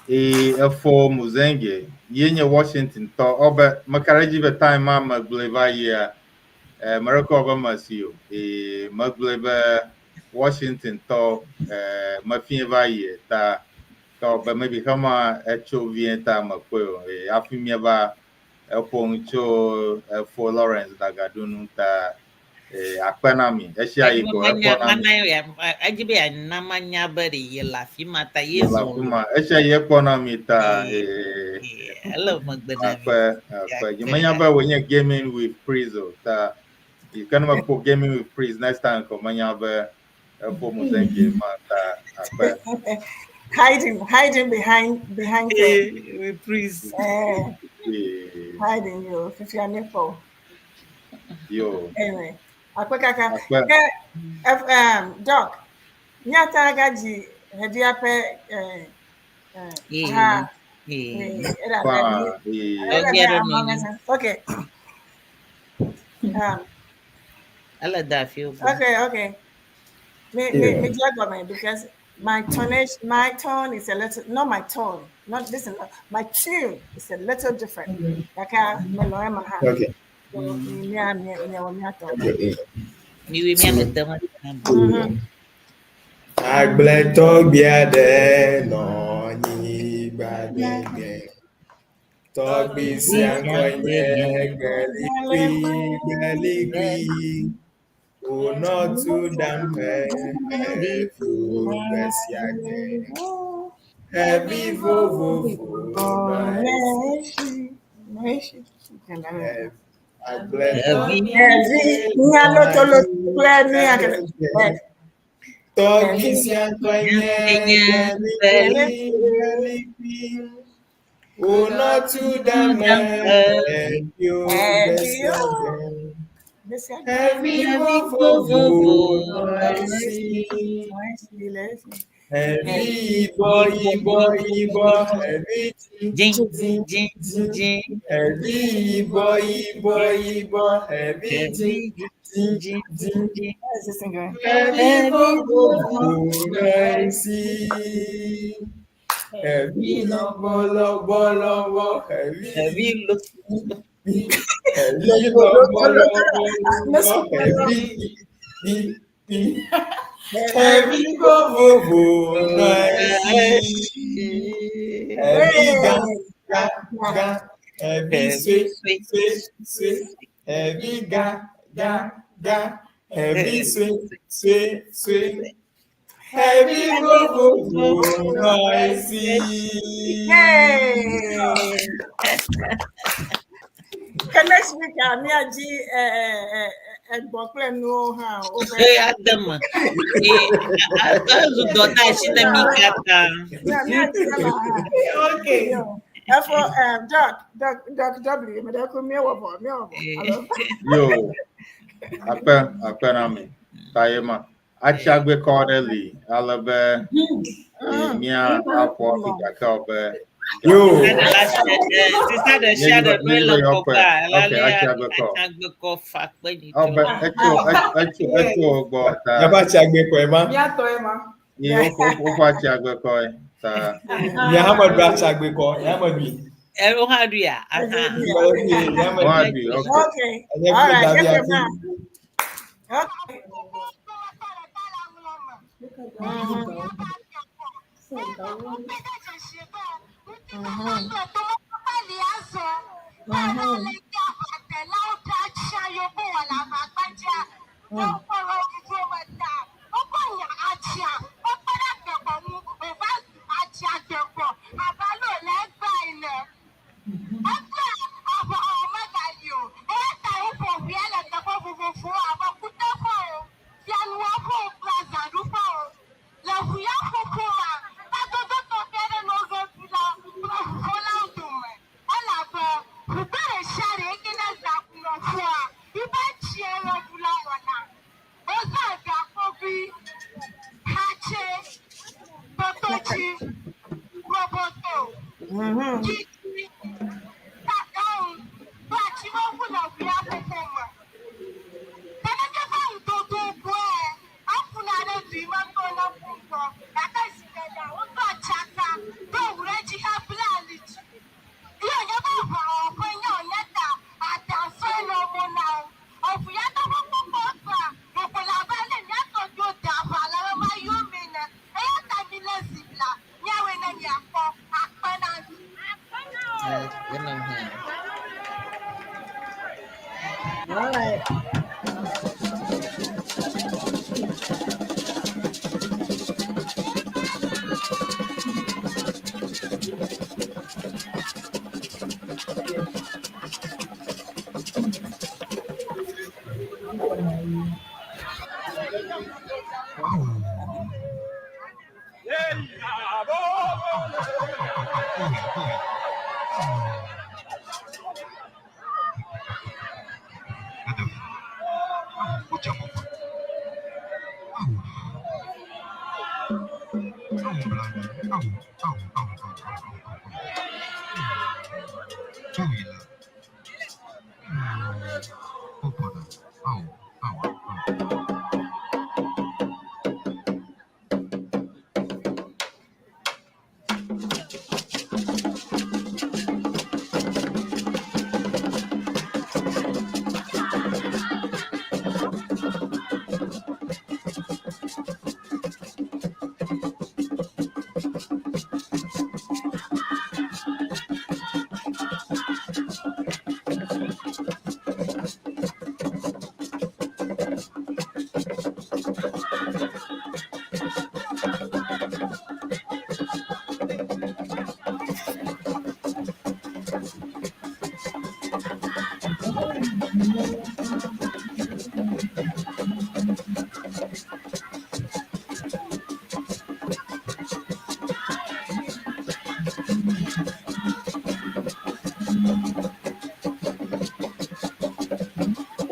e efo Muzenge ye nye Washington tɔ ɔbɛ meka ɖe edzi be time ma megblɔe va yia merekɔ be mesi o e megblɔe be Washington tɔ mefie va yie ta ke ɔbɛ maybe xema etso vie ta mekpɔe o e hafi míeva eƒo nu tso efo Lawrence Dagadu nu ta e akpe na mi esia yi ko ekpɔ na mi. Edzi be yeana manya be ɖe ye le afi ma ta ye Le zɔ afi ma esia yi ekpɔ na mi ta e ele megbe na mi. Akpe akpe. Nyemenya be wònye gaming with Priz o ta yi ke ne mekpɔ gaming with Priz next time ko menya be efo Muzenge ma ta akpe. Hiding behind the, With please. Hiding you. Fifia nipple. Yo. Anyway, akpe kaka. Akpe. Ke, Doc, nyata agaji hevia pe ha era Pa era Okay, I don't among know. us. Okay. Ele da afi wo. Okay. Me me because my tonage, my tone is a little, not my tone, not listen, my tune is a little different. Like I me lo ema ha. Okay. So, me me to. Okay. Mi wi mia me te ma. Agbletɔgbi aɖe nɔ anyigba gbegbe. Tɔgbi sia ŋkɔe nye Gbelikui, Gbelikui. Wònɔ tu ɖam xeviwo gbe sia gbe. Xevi vovovo nɔ esi. Agbletɔgbi Xevi, nya loto loto kple nu ya ke. Tɔgbi sia ŋkɔe nye Gbelikui, Gbelikui. Wonɔ tu ɖe me eɖio gbe sia gbe. Xevi vovovo nɔ esi. Xevi yibɔ yibɔ yibɔ, xevi Dzĩ dzĩ dzĩ dzĩ. dzĩ. Xevi yibɔ yibɔ yibɔ, xevi dzĩ dzĩ Dzĩ dzĩ. dzĩ. How is this thing going? Xevi vovovo nɔ esi. Xevi lɔbɔ lɔbɔ lɔbɔ, xevi Xevi lo. xevi lɔbɔ lɔbɔ lɔbɔ, xevi ɖi ɖi. Xevi vovovo nɔ esi. Xevi gã gã gã, xevi sue sue sue, xevi gã gã gã, xevi sue sue sue. Xevi vovovo nɔ esi. Hey! Ke next week, míadzi egbɔ kple nuwo hã wobe. Ee, ade me. Ee, ezu dɔdeasi ne mí katã. Míadzi ema hã. Okay. Yo. Therefore, Doc, Doc, Doc W, mede ko míewɔ vɔ, míewɔ vɔ. Alo? Yo, akpe akpe na mi. Ta ye ma. Atsiagbekɔ ɖe li ale be mía aƒo afi gake wo be Yo. Sista ɖe sia ɖe Míedzi no le be yewoakpɔe. ŋgɔgbea, Okay, elalia atsiagbekɔ. atsiagbekɔ fa kpe Ɔ be nyitɔ. etso etso etso wo gbɔ ta Míaƒe atsiagbekɔe ma. Míatɔe ma. ye woƒe atsiagbekɔe ta. Nye hã meɖu atsiagbekɔ, nye hã meɖui. Wo hã ɖuia? Aha. Meɖui, nye hã meɖui. Woaɖui, okay. Okay. Enye All kple right. Davi Get ati. now. Okay. All right.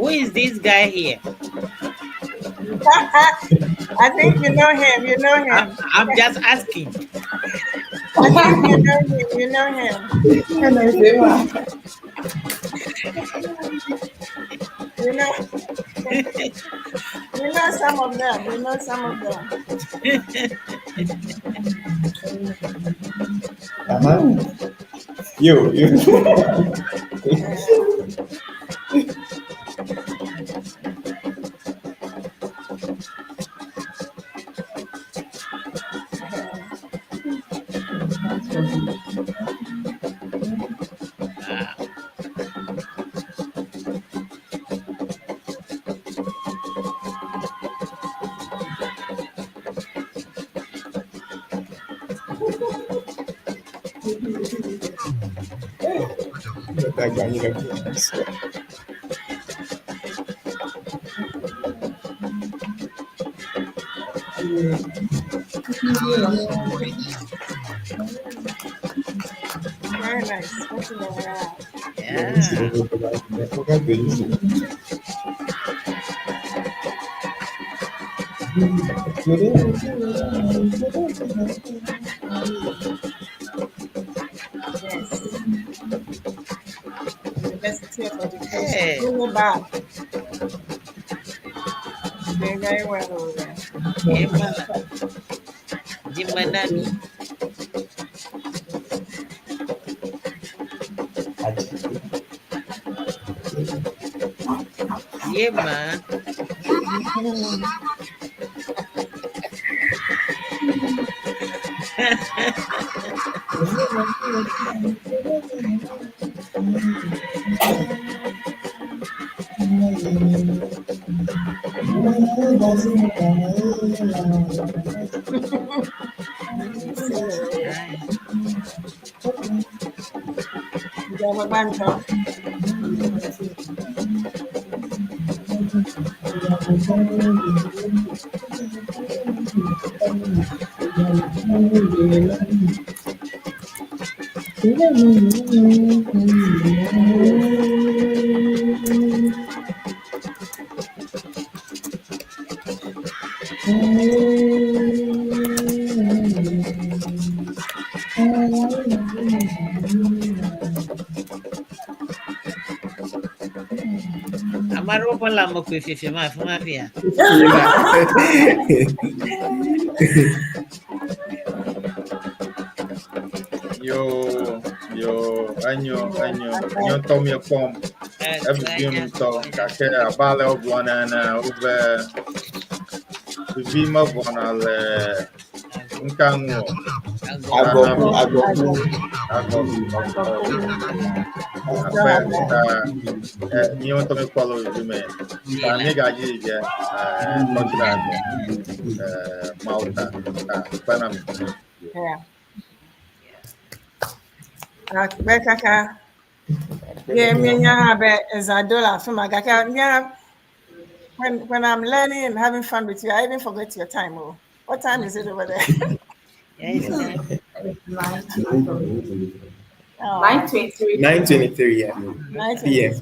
Who is this guy here? I think you know him. You know him. I'm just asking. I think you know him. You know him. You know. You know some of them. You know some of them. Uh-huh. You, you. Very nice. What's in the Yeah. Yes. University of Education. Hey. Winneba. Doing very well over there. Ema. Jimanami. Yema. Banto. Amaro ƒe lãme koe fiefiem afi ma fia. Yo, yo, enyo, enyo, nye ŋutɔ miekpɔm. Evivim ŋutɔ gake abe ale wogblɔna ene wobe vivi mevɔna le ŋka ŋu o. Agɔku, agɔku. Agɔku, Akpe ta míawo ŋutɔ míekpɔ le vivi me. Ta míegadzi yi ge kɔdzra gbe Mawu ta ta akpe na mi. Yeah. Akpe kaka. Yeah, me hã be ezã do le afi ma gake mía when I'm learning and having fun with you, I even forget your time. Oh, what time is it over there? Yeah, it's Oh, 9:23. 9:23, yeah. 9:23.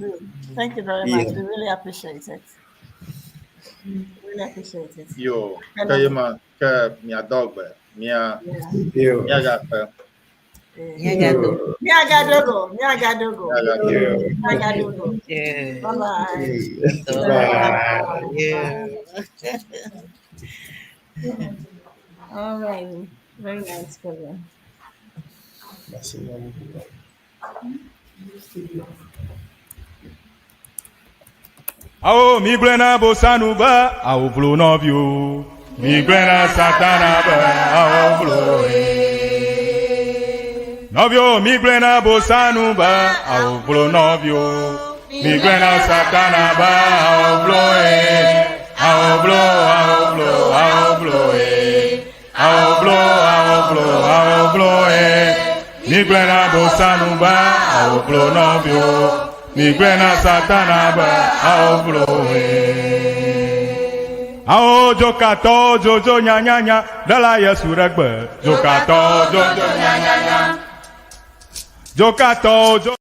Thank you very much. Yeah. We really appreciate it. Really appreciate it. Yo, ke ye ma ke miadɔ gbe mia Yeah. Yo. miagakpe. Yeah. Miagadogo. Miagadogo. Miagadogo. Miagadogo. Yo. Miagadogo. Yeah. Bye bye. Bye. Yeah. All right. Very nice program. Awo migblẽ na bosanu be awo vlo nɔviwo. Migblẽ na satana be awo vlo ye. Nɔviwo migblẽ na bosanu be awo vlo nɔviwo. Migblẽ na satana be awo vlo ye. Awo vlo, awo vlo, awo vlo ye. Awo vlo, awo vlo, awo vlo ye. Migblẽ na bosanu be awo vlo nɔviwo. Migblẽ na satana be awo vlo ye. Awo dzokatɔ dzodzo nyanyanya ɖela Yesu ɖe gbe. Dzokatɔ dzodzo nyanyanya. Dzokatɔ dzo.